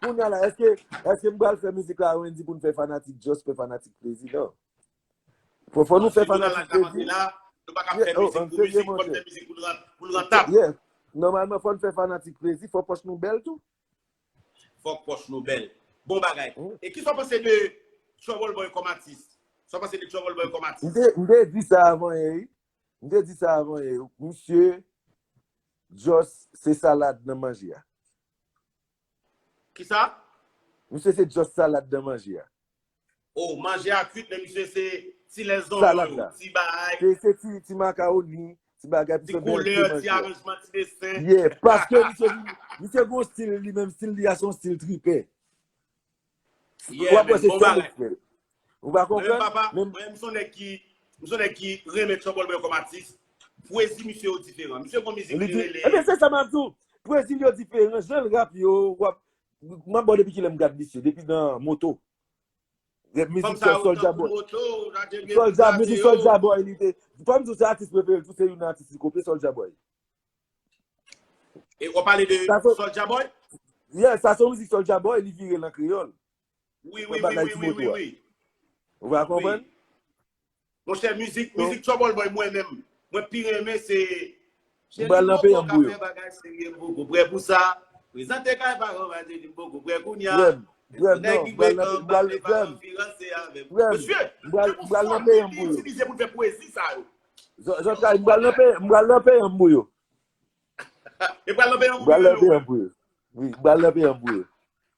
Kounye a la, èske, èske m pral fè mizik la, Wendy, pou n fè fanatik, just fè fanatik plezi, non. Fò, fò nou fè fanatik plezi. Nou pa ka fè mizik pou mizik, fò n fè mizik pou l rantab. Nòmalman, fò n fè fanatik plezi, fò pòch nou bèl tou. Fòk pòch nou bèl. Bon bagay. E kisa w panse de Trouble Boy kòm atis? Sa w panse de Trouble Boy kòm atis? M te, m te di sa avan yè, wi. M te di sa avan yè. Misye, just se salad nan manje a. Kisa? Misye se just salad nan manje a. Oh, manje a kwit, men misye se ti lèzonyon yo, ti bagay. Se, se ti, ti makawoni, ti bagay pou fè bèl ti manje. Ti koulè, ti aranjman, ti desen. Yeah, paske misye, misye gon stil li menm, stil li a se yon stil tripè. Yeah, man, bon bagay. Ou pa konprann? Mwen, papa, mwen, m se yon nèg ki, m se yon nèg ki renmen Trouble Boy kòm atis. Pwezi misye yo diferan. Misye gon mizik li rele. Ebyen, se sa m ap di w. Pwezi yo diferan. Jan l rap yo, w ap, m ap ba w depi kilè m gad misye, depi nan moto. Rap mizik Soulja Boy. Soulja, mizik Soulja Boy, li te. Fò m di w se atis prefere l tou, se youn nan atis li kopye, Soulja Boy. E w pale de Soulja Boy? Yeah, sa se yon mizik Soulja Boy, li vire l an kreyòl. Wi, wi, wi, wi, wi, wi. Ou pa konprann? Monchè, mizik, mizik Trouble Boy, mwen menm, mwen pi renmen se. M pral nan peyi an m pou yo. Bagay serye, m poko prè pou sa. Prezante kay paran, m a te di m poko prè kounye a. Frè m, frè m, non, m pral nan peyi an m pou yo. Mesye, se pou sa nou itilize pou n fè pwezi sa yo. Zòt kay, m pral nan peyi an m pou yo. E pral nan peyi an pou yo. Wi, m pral nan peyi an pou yo.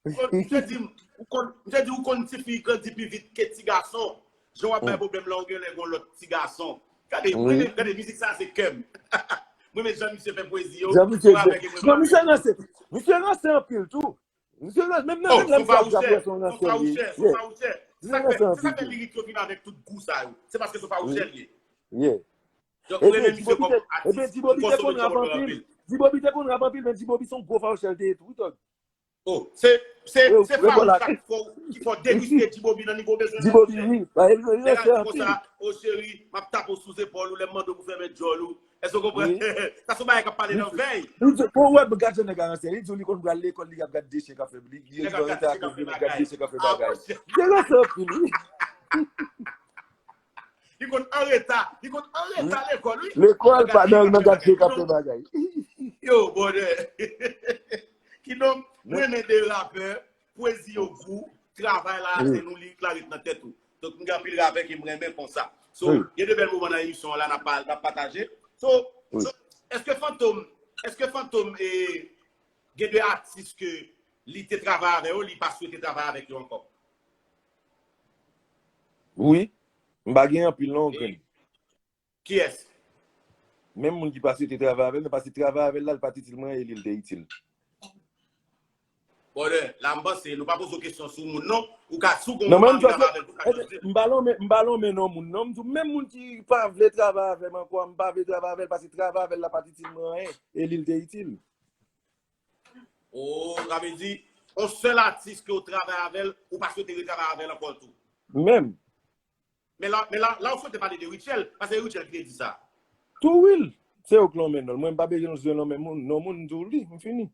M te di, ou konn, m te di ou konn tifi grandi pi vit ke ti gason. Jan w ap bay pwoblèm la, ou genlè gon lòt ti gason. Gade, mwen menm, gade, mizik sa se kè m. Mwen menm jan misye fè pwezi yo. Jan misye fè. Non, misye ranse. Misye ranse anpil tou. Misye ranse, menm nan menm lè misye ap rap, wè se yon ransè li ye. Se sa k fè, se sa k fè lirik yo vin avèk tout gou sa yo. Se paske se pa ou sèl ye. Donk, mwen menm misye kòm atis, m konsome Trouble Boy anpil. Dibobi te konn rap anpil, men Dibobi se yon gwo fawchè l te ye tou, wi, Tòg. Oh, se, se, se fawouch ki fè w deguste Dibobi nan nivo bezwen. Dibobi, wi. Lè l ap di konsa, o cheri, m ap tape w sou zepòl ou, lè m mande w pou fèmen djòl ou. Èske w konprann? Sa se yon bagay k ap pale nan vèy. Li di, pou w wè, gad jan nèg la ransè. Li di w li konn pral lekòl, li ap gade de chen k ap fè, li, li ap gade de chen k ap fè bagay. Se ransè anpil, wi. Li konn anreta, li konn anreta lekòl, wi. Lekòl pa nan, nan gade chen k ap fè bagay. Yo, bòdè. Kidonk, mwen renmen de rapè, pwezi yo gou, travay la, se nou li, la ret nan tèt ou. Donk, m gen anpil rapè ke m renmen konsa. So, gen de bèl moman nan emisyon an la, n ap pa, n ap pataje. So, so, èske Fantom, èske Fantom, e, gen de atis ke li te travay avè yo, li pa swete travay avèk yo ankò? Wi. M pa gen anpil non, grenn. Kiyès? Menm moun ki pa swete travay avè l, paske travay avè l la, li pa t itil mwen e li, li te itil. Brother, la m panse, nou pa poze w kesyon sou moun non. Ou ka, si w gon moun anvi travay avè l, ou ka chwazi. M pa lonmen, m pa lonmen non moun non. M di w, menm moun ki pa vle travay avè m ankò, m pa vle travay avè l, paske travay avè l la pa t itil mwen anyen, e li, li te itil. Oh, sa vle di, yon sèl atis ke w travay avè l, ou pa swete retravay avè l ankò tou. Menm. Men la, men la, la w swete pale de Rutshelle, paske se Rutshelle ki te di sa. Tou wi l. Se yo k lonmen non l. Mwen m pa bezwen lonmen moun, non moun, m di w li, m fini.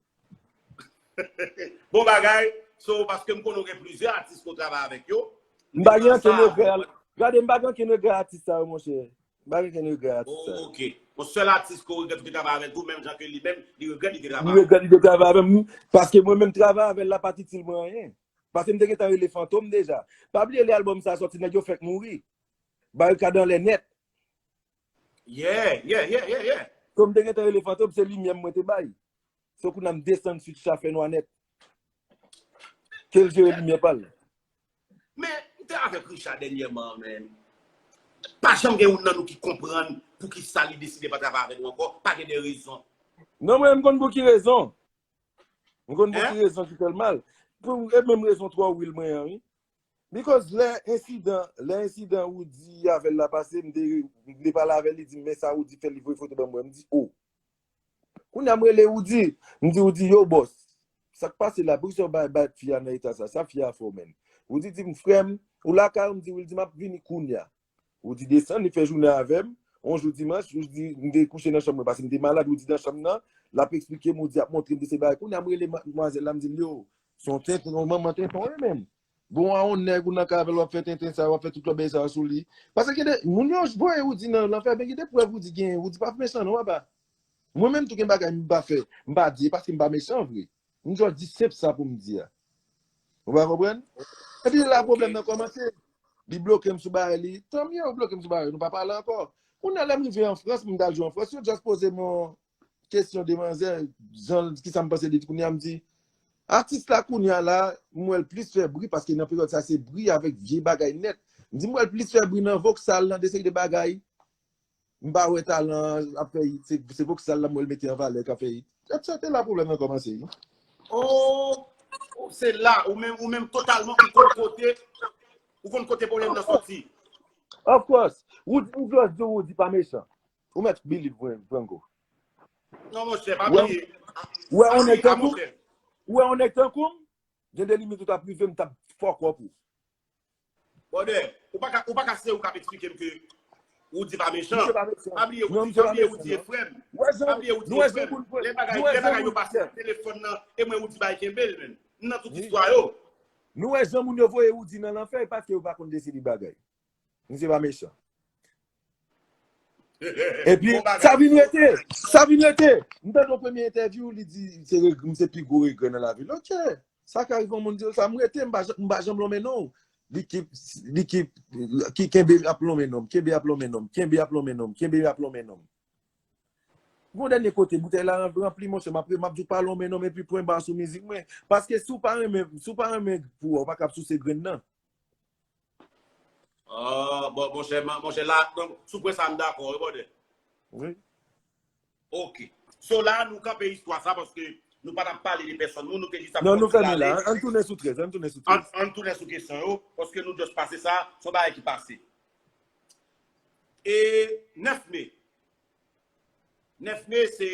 Bon bagay, so, paske m konnen w gen plizyè atis ke w travay avèk yo. M pa gen ankenn regrè. Gade, m pa gen ankenn regrè atis sa yo, monchè. M pa gen ankenn regrè atis sa yo. Oh, ok. Yon sèl atis ke w regrèt ou te travay avè l tou, menm jan ke li menm, li regrèt li te travay avè w. Li regrèt li te travay avè m, paske mwen menm travay avè l la pa t itil mwen anyen. Paske m te gentan rele Fantom deja. Pa bliye lè albòm sa sòti, nèg yo fèk mouri. Barikad anlè nèt. Yeah, yeah, yeah, yeah, yeah. So m te gentan rele Fantom, se limyè m mwen te bay. So kounye a m desann switch la fè nwa nèt. Ke l jere limyè pa l. Men, m te avèk Richard dènyèman, men pa janm gen youn nan nou ki konprann poukisa li deside pa travay avèk nou ankò, pa gen de rezon. Non, mwen, m konn pou ki rezon. M konn pou ki rezon ki fè l mal. Pou, e menm rezon twò wil mwen an, wi. Because lè ensidan, lè ensidan Roody avè l la pase, m te, m te pale avè l, li di m, men sa Roody fè, li voye foto ban mwen. M di, oh. Kounye a m rele Woody, m di Woody, yo bòs, sa k pase la? Poukisa w bay bat fi a nan eta sa? Sa fi a fè w, menn? Woody di m, frè m, ou lakay ou? M di wi. L di m ap vini kounye a. Woody desann, li fè jounen avè m. On jou dimanch, Woody, m te kouche nan chanm mwen, paske m te malad, Woody nan chanm nan, l ap eksplike m, Woody ap montre m de se bagay. Kounye a m rele madmwazèl la, m di l, yo, se yon tenten, yon manman tenten w ye, menm. Bon, a yon nèg ou nan kay avè l, w ap fè tenten sa, w ap fè tout lòt bagay sa sou li. Paske gen de moun yo voye Woody nan lanfè, men gen de prèv Woody genyen. Woody pa mechan non, papa. Mwen menm tou gen bagay m pa fè, m pa di, e paske m pa mechan vre. M jis di senp sa pou m di a. Ou pa konprann? Epi la pwoblèm nan kòmanse. Li bloke m sou bagay li. Tan mye ou bloke m sou bagay, nou pa pale ankò. Kounye a lè m rive an Frans, m t al jwe an Frans, yo jis poze m yon kesyon de manzè, jan, kisa m panse de li kounye a, m di, atis la kounye a la, m wè l plis fè bri, paske nan peryòd sa se bri avèk vye bagay nèt. M di, m wè l plis fè bri nan voksal, nan de seri de bagay. M pa wè talan ap fè hit, se, se voksal la m wè l mete an valè k ap fè hit. Se la pwoblèm nan kòmanse, wi. Oh, oh, se la, ou menm, ou menm totalman, ou konn kote, ou konn kote pwoblèm nan soti. Of course. Ou, ou just di, ou di pa mechan. Ou mèt believe mwen, Franco. Non, monchè, pa bliye. Ou wè yon nèg tankou m, ou wè yon nèg tankou m, gen de limit ou t ap rive, m t ap fuck up ou. Brother, ou pa ka, ou pa ka se ou k ap eksplike m ke Woody pa mechan. Pa bliye Woody, pa bliye Woody e frè m. Pa bliye Woody e frè m. Lè bagay, lè bagay yo pase nan telefòn nan, e mwen Woody bay kenbe l, menn. M nan tout istwa yo. Nou wè jan moun yo voye Woody nan lanfè, e paske yo pa konn de seri bagay. Misye pa mechan. Epi, sa vin rete, sa vin rete. M tande yon premye entèvyou, li di, se reg-, se pi gwo regrè nan lavi l. Ok, sa ka rive yon moun di l sa, m rete, m pa, m pa janm lonmen non. Li ki, li ki, ki kenbe ap lonmen non, kenbe ap lonmen non, kenbe ap lonmen non, kenbe ap lonmen non. Gon dènye kote, boutèy la ranpli, monchè, m ap, m ap di w pa lonmen non, epi pwen ba sou mizik mwen. Paske si w pa renmen, si w pa renmen pou w, ou pa kab souse grenn nan. Ah, bon, monchè, monchè, la, donk, sou pwen sa, m dakò, wi, brother. Wi. Ok. So la, nou kanpe istwa sa, paske nou pa t ap pale de pèsòn moun, nou te jis ap fè yon ti rale. Ann tounen sou trèz, ann tounen sou trèz. Ann tounen sou kesyon yo, paske nou just pase sa, se yon bagay ki pase. E nèf me, nèf me, se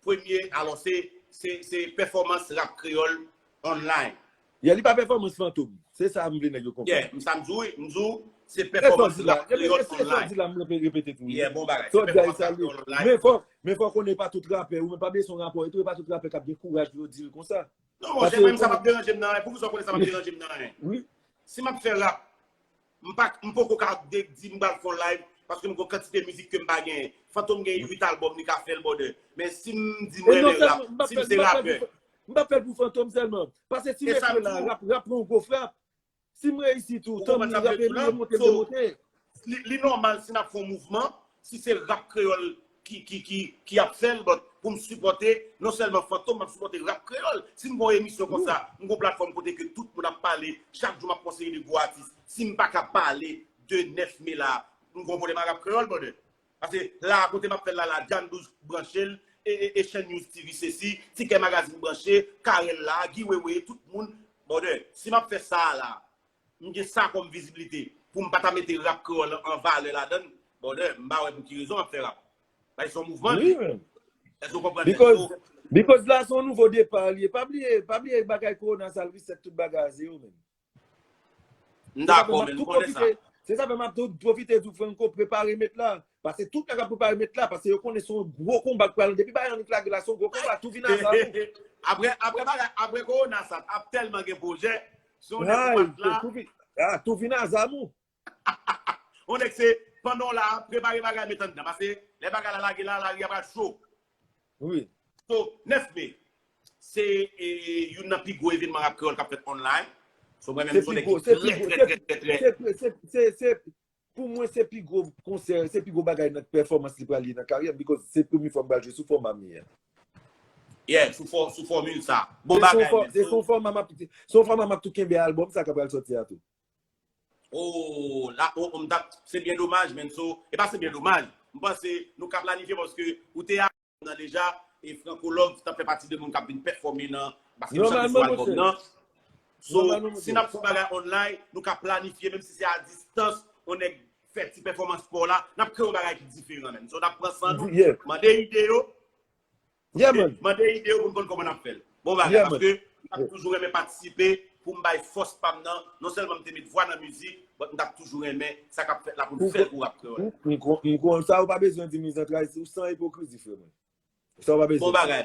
premye, alò, se, se, se pèfòmans rap kreyòl online. Yeah, li pa pèfòmans Fantom. Se sa m vle nèg yo konprann. Yeah, m sa m di w, m di w, se pèfòmans rap kreyòl online. Yeah, bon bagay. Se pèfòmans rap kreyòl online. Men fò, men fò w konnen pa tout rapè, ou menm pa bliye se yon rapè, e tou e pa tout rapè k ap gen kouraj pou yo di l konsa. Non, monchè, mwen menm sa p ap deranje m nan anyen. Poukisa w konnen sa p ap deranje m nan anyen? Si m ap fè rap, m pa, m poko ka de, di m pral fè yon live, paske m gon kantite mizik ke m pa genyen. Fantom gen uit albòm, li ka fè l, brother. Men si m di m renmen rap, si m se rapè. M p ap fè l pou Fantom sèlman. Paske si m ekri la, rap, rap pran yon gwo frap. Si m reyisi tou, tanmi, rap epi monte, demonte. Li, li nòmal si n ap fè yon mouvman, si se rap kreyòl ki, ki, ki, ki ap fè l, but pou m sipòte, non sèlman Fantom, m ap sipòte rap kreyòl. Si m gon emisyon konsa, m gon platfòm kote ke tout moun ap pale, chak jou m ap konseye de gwo atis. Si m pa ka pale de nèf me la, m gon pwoblèm ak rap kreyòl, brother. Paske la, kote m ap fè l la, la, John Douz branche l, e, e, e Chen News T V sesi, Tikè Magazine branche, Carel la, Guy Wewe, tout moun, brother. Si m ap fè sa a la, m gen sa kòm vizibilite, pou m pa ta mete rap kreyòl an valè ladan l, brother, m pa wè pou ki rezon m ap fè rap. Paske se yon mouvman li ye. Èske w konprann? Because, because la se yon nouvo depa li ye. Pa bliye, pa bliye bagay kowona sa l reset tout bagay a zewo menm. M dakò, men m konnen sa. Se sa fè m ap tou pwofite di w Franco, prepare met la. Paske tout nèg ap prepare met la, paske yo konnen se yon gwo konba k pral, depi bagay annik lage la, se yon gwo konba, tou vin a zam ou. Apre, apre bagay, apre kowona sa, ap tèlman gen pwojè, se yon nèg ou pa t la. Tou vin a zam ou. Yon nèg se, pandan w la, prepare bagay met anndan, paske lè bagay la lage la, lari a pral cho. Wi. So, nèf me, se e, youn nan pi gwo evènman rap kreyòl k ap fèt online. So, mwen menm, m se yon nèg ki trè, trè, trè, trè, trè. Pou mwen, se pi gwo konsè, se pi gwo bagay nan pèfòmans li pral ye nan karyè m, because se premye fwa m pral jwe sou fòma m ye a. Yeah, sou fò, sou fòmil sa. Bon bagay, men. Se yon fòma m ap, se yon fòma m ap tou kenbe albòm sa k ap pral sòti a tou. Oh, la, oh, oh, m t ap, se byen domaj, men so, e pa se byen domaj. M panse nou ka planifye paske ou te a nan deja, e Franco Love t ap fè pati de moun k ap vin pèfòme nan, paske m chante sou albòm nan. So, si n ap fè yon bagay online, nou ka planifye, menm si se a distans, yon nèg fè ti pèfòmans pa w la, n ap kreye yon bagay ki diferan menm. So, n ap pran san nou, mande ide yo, Yeah, man. Mande ide yo pou n konn kòman n ap fè l. Bon bagay, paske m t ap toujou renmen patisipe pou m bay fòs pa m nan. Non sèlman m te met vwa nan mizik, but m t ap toujou renmen sa k ap fèt la pou m fè l pou rap kreyòl. M konn sa, ou pa bezwen di m, Zantray, ou san ipokrizi, frè mwen. Sa ou pa bezwen. Bon bagay.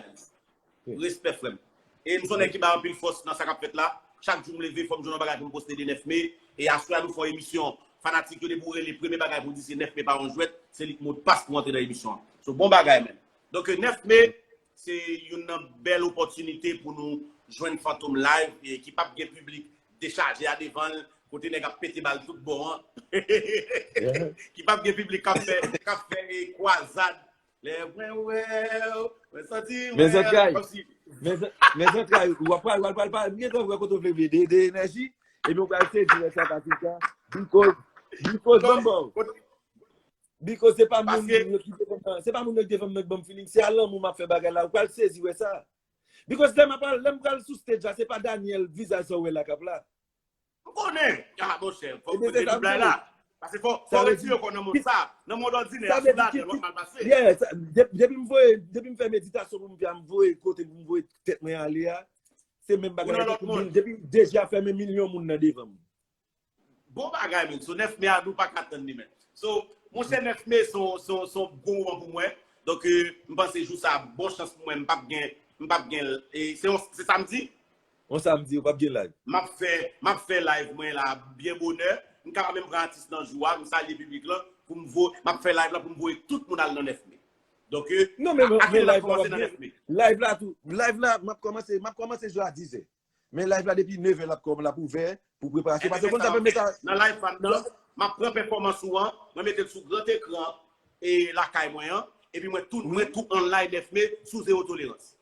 Respè, frè m. E m se yon nèg ki bay anpil fòs nan sa k ap fèt la. Chak jou m leve, fò m jwenn yon bagay pou m poste de nèf me. E aswè a, nou fè yon emisyon. Fanatik yo depi w rele, premye bagay pou w di se nèf me pa yon jwèt. Se li k modpas pou antre nan emisyon an. So, bon bagay, menm. Donk, nèf me, se youn nan bèl opòtinite pou nou jwenn Fantom Live, e ki p ap gen piblik dechaje a devan l, kote nèg ap pete bal tout bò an. Ki p ap gen piblik k ap fè, k ap fè, e, kwazad. Lè mwen wè w, mwen santi mwen. Men Zantray, men Zantray, w ap pral, w ap pral, pral, m gentan wè kote w vle vle de, de enèji, epi w pral sezi wè sa, Patricia, because, because, ban m ba w. Because se pa moun yo ki devan m nan, se pa moun yo ki devan m nan k ban m feeling, se a lanmou m ap fè bagay la, w pral sezi wè sa. Because lè m ap, lè m pral sou stage la, se pa Daniel vizaj sa w wè la k ap la. M konnen. Ah, monchè, fò w mete doub la la. Paske fò, fò w retire w nan mond sa. Nan mond òdinè a, sou ladan, w ap mal pase. Yeah, depi m voye, depi m fè meditasyon pou m fè a, m voye kote pou m voye tèt mwen ale a, se menm bagay la. Depi deja fèmen milyon moun nan devan m. Bon bagay, men. So, nèf me a, nou pa ka tann li, men. So, monchè, nèf me, se yon gwo moman pou mwen. Donk, euh, m panse jou sa, bon chans pou mwen, m p ap gen, m p ap gen, e, se samdi? On samdi, ou p ap gen live. M ap fè, m ap fè live mwen la byen bonè. M kapab menm pran atis nan jou a, m salye piblik lan, pou m vo, m ap fè live la pou m voye tout moun al nan nèf me. Donk, euh, non, men, men live la, live la tou, live la, m ap kòmanse, m ap kòmanse jou a dizè. Men live la depi nevè l ap kòm, l ap ouvè pou preparasyon. Paske konn sa fè meta. Nan live pa m nan, m ap pran pèfòmans ou an, mwen mete l sou gran ekran e lakay mwen an, epi mwen tou, mwen tou online nèf me sou Zewo Tolerans.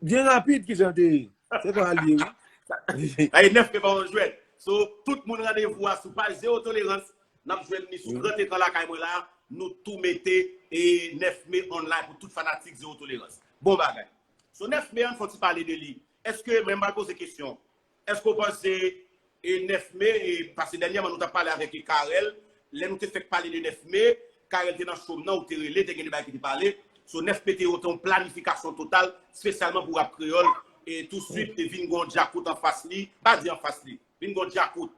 Byen rapid kijan te ye. Se kon al ye, wi. Sa e nèf me pa yon jwèt. So, tout moun randevou a sou paj Zewo Tolerans. N ap jwenn li sou gran ekran lakay mwen la. Nou tou mete e nèf me online pou tout fanatik Zewo Tolerans. Bon bagay. So, nèf me an, fò n ti pale de li. Èske, men m pral poze kesyon. Èske w panse e nèf me, e, paske dènyèman nou t ap pale avèk e Carel, lè nou te fèk pale de nèf me, Carel te nan show m nan, ou te rele, te gen de bagay ki te pale. So, nèf me te yon, te yon planifikasyon total, espesyalman pou rap kreyòl, e touswit te vin gon djakout anfas li, pa di anfas li, vin gon djakout.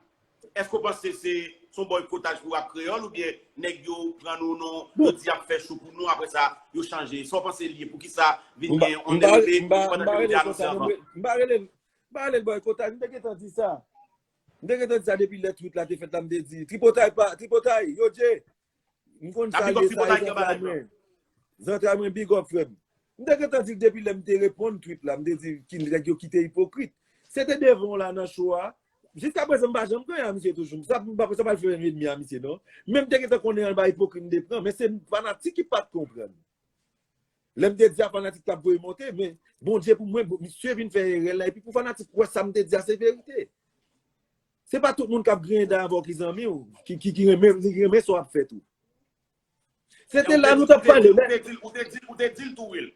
Èske w panse se, se yon bòykotaj pou rap kreyòl oubyen nèg yo pran nou non, yo di y ap fè show pou nou, apre sa, yo chanje? Sa w panse li ye? Poukisa vin gen yon leve pandan ke nou te anonse anvan? M pa rele l, m pa rele l bòykotaj, m te gentan di sa. M te gentan di sa depi lè tweet la te fèt la, m te di, Tripotay pa, Tripotay, yo dje. M konn sa l ye, sa e zantray mwen. Zantray mwen, big up, frè m. M te gentan di l depi lè m te reponn tweet la, m te di ki nèg yo kite ipokrit. Se te devan w la nan show a. Jiskaprezan, m pa janm ganyan a misye toujou. Sa, m pa, sa pa l fè m enmi a misye, non. Men m te gentan konnen anba ipokrit m te pran, men se fanatik ki pa t konprann. Lè m te di a fanatik t ap voye monte, men Bondye pou mwen, misye vin fè erè la, epi pou fanatik wè sa m te di a se verite. Se pa tout moun k ap griyen dan avè w ki zanmi w, ki, ki, ki renmen, ki renmen sa w ap fè tou. Se te la nou t ap pale. Ou te di l, ou te di l, ou te di l tou, Will.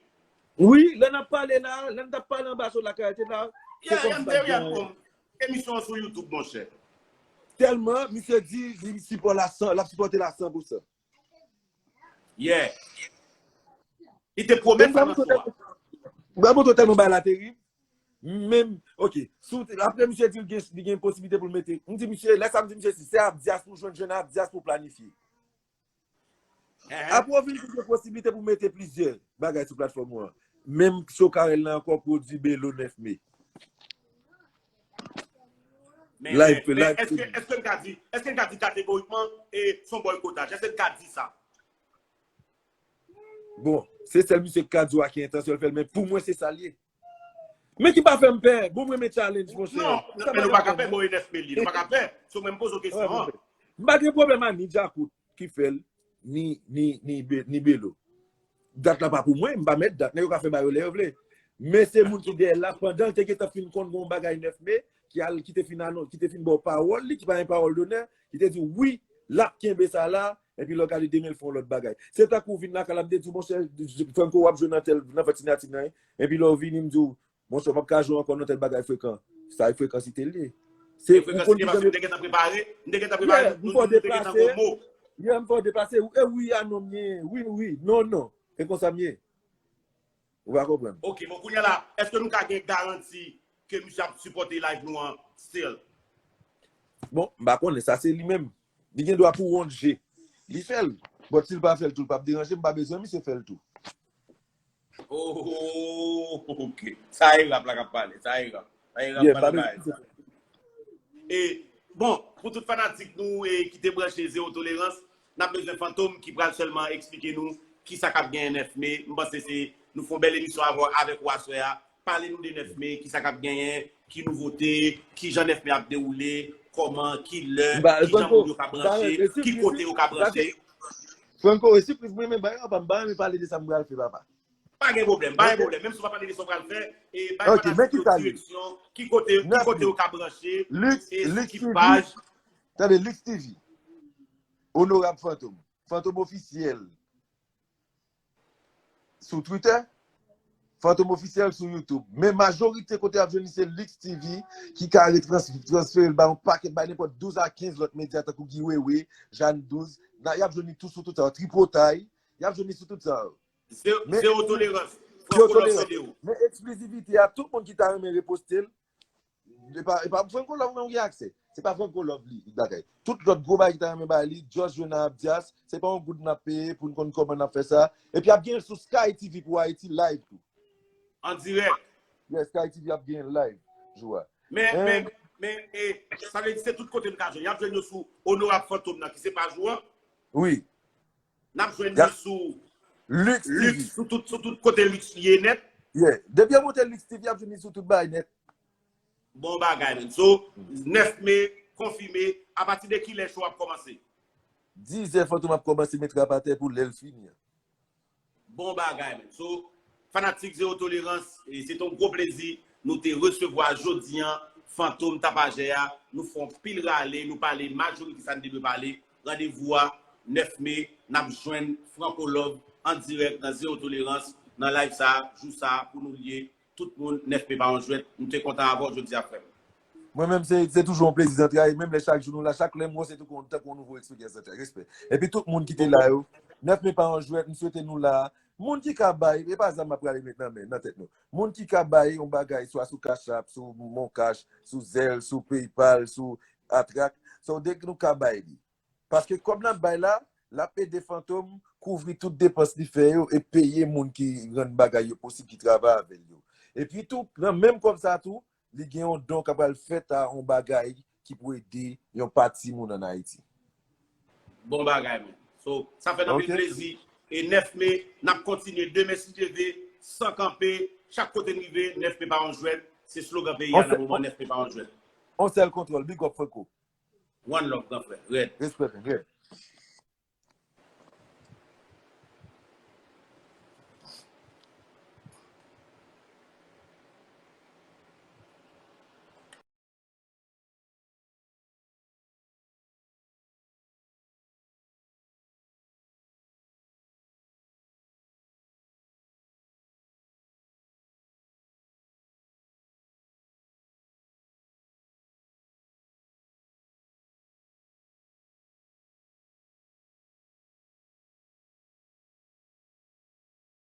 Wi, lè n ap pale la, lè n t ap pale anba cho lakay, te la. Yeah, yeah, m te wè l. Emisyon an sou YouTube, monchè. Tèlman, misye di, li sipò l a san, l ap sipòte l a san pou san. Yeah. Li te pwomèt sa nan show a. Mwen montre tèlman bagay la terib. Menm, ok, apre misye di l gen, li gen posiblite pou l mete. M di misye, lè sa m di misye si se Abdias pou jwenn, jwenn Abdias pou planifye. Apre w vin di gen posiblite pou mete plizyè bagay sou platfòm ou an. Menm show Carel la ankò pwodui Belo nèf me. Men, men, men èske, èske n ka di, èske n ka di kategorikman e se yon bòykotaj? Èske n ka di sa? Bon, se sèl misye k ka di w a ki entansyon l fè l, men pou mwen se sa l ye. Men ki pa fè m pè, bon m renmen challenge, monchè. Non, men nou pa ka pè, bon, e nèf me l ye, nou pa ka pè. Se mwen m poze w kesyon an. M pa gen pwoblèm a ni Djakout ki fè l, ni, ni, ni, ni Belo. Dat la pa pou mwen, m pa mèt dat, nèg yo ka fè bagay yo lè yo vle. Men se moun ki dèyè l la, pandan l te gentan fin konn gon bagay nèf me, ki al, ki te fin anon, ki te fin ba w pawòl li, ki pa gen pawòl donè, ki te di wi, l ap kenbe sa la, epi lè w gade demen l fè yon lòt bagay. Se tankou w vin lakay la, m te di w, monchè, Franco, w ap jwe nan tèl, nan fèt Sinati nan, epi lè w vini, m di w, monchè, w p ap ka jwe ankò nan tèl bagay Frekan. Sa e Frekan site l ye. Se ou konn ki jan m te gentan prepare, m te gentan prepare, m fè w deplase. Yeah, m fè w deplase. E wi a non m ye. Wi, wi. Non, non. E konsa m ye. Ou pa konprann? Ok, bon, kounye a la, èske nou ka gen garanti ke misye ap sipòte live nou an still? Bon, m pa konnen, sa se li menm. Li gen dwa pou wonn je. Li fè l. But si l pa fè l tou, l p ap deranje, m pa bezwen misye fè l tou. Oh, ok. Sa e rap la k ap pale. Sa e rap. Sa e rap Yeah, pa pa nan bagay bezwen. sa. E, bon, pou tout fanatik nou e ki te branche Zewo Tolerans, n ap bezwen Fantom ki pral sèlman eksplike nou ki sa k ap genyen nèf me. M panse se nou fè yon bèl emisyon avè, avèk ou aswè a. Pale nou de nèf me, ki sa k ap genyen, ki nouvote, ki jan nèf me ap dewoule, kòman, ki lè, M pa- ki jan Franco, moun yo ka m pa- branche, e si- ki kote yo ka branche. Franco, e sipriz mwen, men bay papa, m pa renmen pale de sa m pral fè, papa. Pa gen pwoblèm, pa gen Ok. pwoblèm. Menm si w pa pale de sa w pral fè, e bay Ok, fanatik men ki yo sa li? Direksyon, ki kote, ki Nèf kote me. Yo ka branche, Lix, e sou Lix ki T V. Paj. Tande, Lix T V. Onorab Fantom. Fantom Ofisyèl. Sou Twitter. Fantom Ofisyèl sou YouTube. Men majorite kote y ap jwenn li se Lix T V ki ka retransfere l ba yon pakèt, ba nenpòt douz a kenz lòt medya tankou Guy Wewe, Jeanne douz. Na, y ap jwenn li tou sou tout sa. Tripotay. Y ap jwenn li sou tout sa. Zewo Men- zewo tolerans. Zewo Franco Love tolerans. Fedeo. Men eksklizivite a, tout moun ki ta renmen reposte l, e pa, e pa Franco Love mwen gen aksè. Se pa Franco Love li, li bagay. Tout lòt gwo bagay ki ta renmen bay li, Just Jona Abdias, se pa yon goud n ap peye pou n konn kòman n ap fè sa. Epi ap gen l sou Sky T V pou Ayiti live tou. An dirèk. Yes, Sky T V ap gen l live, jou a. Men, Eh. men, men, e, sa vle di se tout kote n ka jwenn. Y ap jwenn yo sou Onorab Fantom nan, ki se paj ou an. Wi. N ap jwenn Y ap- li sou Lix T V. Lix, sou tout, sou tout kote Lix ye nèt. Yeah. Depi yo monte Lix T V, y ap jwenn li sou tout bagay nèt. Bon bagay, men. So, nèf me, konfime, apati de kilè show ap kòmanse? Dizè Fantom ap kòmanse met rap atè pou lè l fini an. Bon bagay, men. So, fanatik Zewo Tolerans, e se te yon gwo plezi nou te resevwa jodi an Fantom Tapajè a. Nou fè yon pil rale, nou pale majorite sa n te dwe pale. Randevou a nèf me, n ap jwenn Franco Love an dirèk nan Zewo Tolerans, nan live sa, jou sa, pou nou l ye. Tout moun, nèf me pa yon jwèt. M te kontan avè w jodi a, frè m. Mwen menm, se, se toujou yon plezi zantrayay. Menm lè chak jou nou la, chak lè m wè w, se tou kon, tankou yon nouvo eksperyans zantrayay. Respè. Epi tout moun ki te la yo, nèf me pa yon jwèt, m swete nou la. Moun ki ka bay, e pa zam m ap prale met nan men, nan tèt nou. Moun ki ka bay yon bagay, swa sou Cash App, sou Mon Cash, sou Zelle, sou PayPal, sou Atrak, so dèk nou ka bay li. Paske kòb n ap bay la, l ap ede Fantom kouvri tout depans li fè yo e peye moun ki rann bagay yo posib, ki travay avè l yo. Epi tou, nan menm kòb sa tou, li gen yon don k ap pral fèt a yon bagay ki pou ede yon pati moun ann Ayiti. Bon bagay, men. So, sa fè n anpil Ok. Plezi. E nèf me, n ap kontinye demen, si Dye vle, san kanpe. Chak kote n rive, nèf me pa yon jwèt. Se slogan peyi a nan moman, nèf me pa yon jwèt. On sèl kontwòl, big up Franco. One love, gran frè. Red. Respè, red.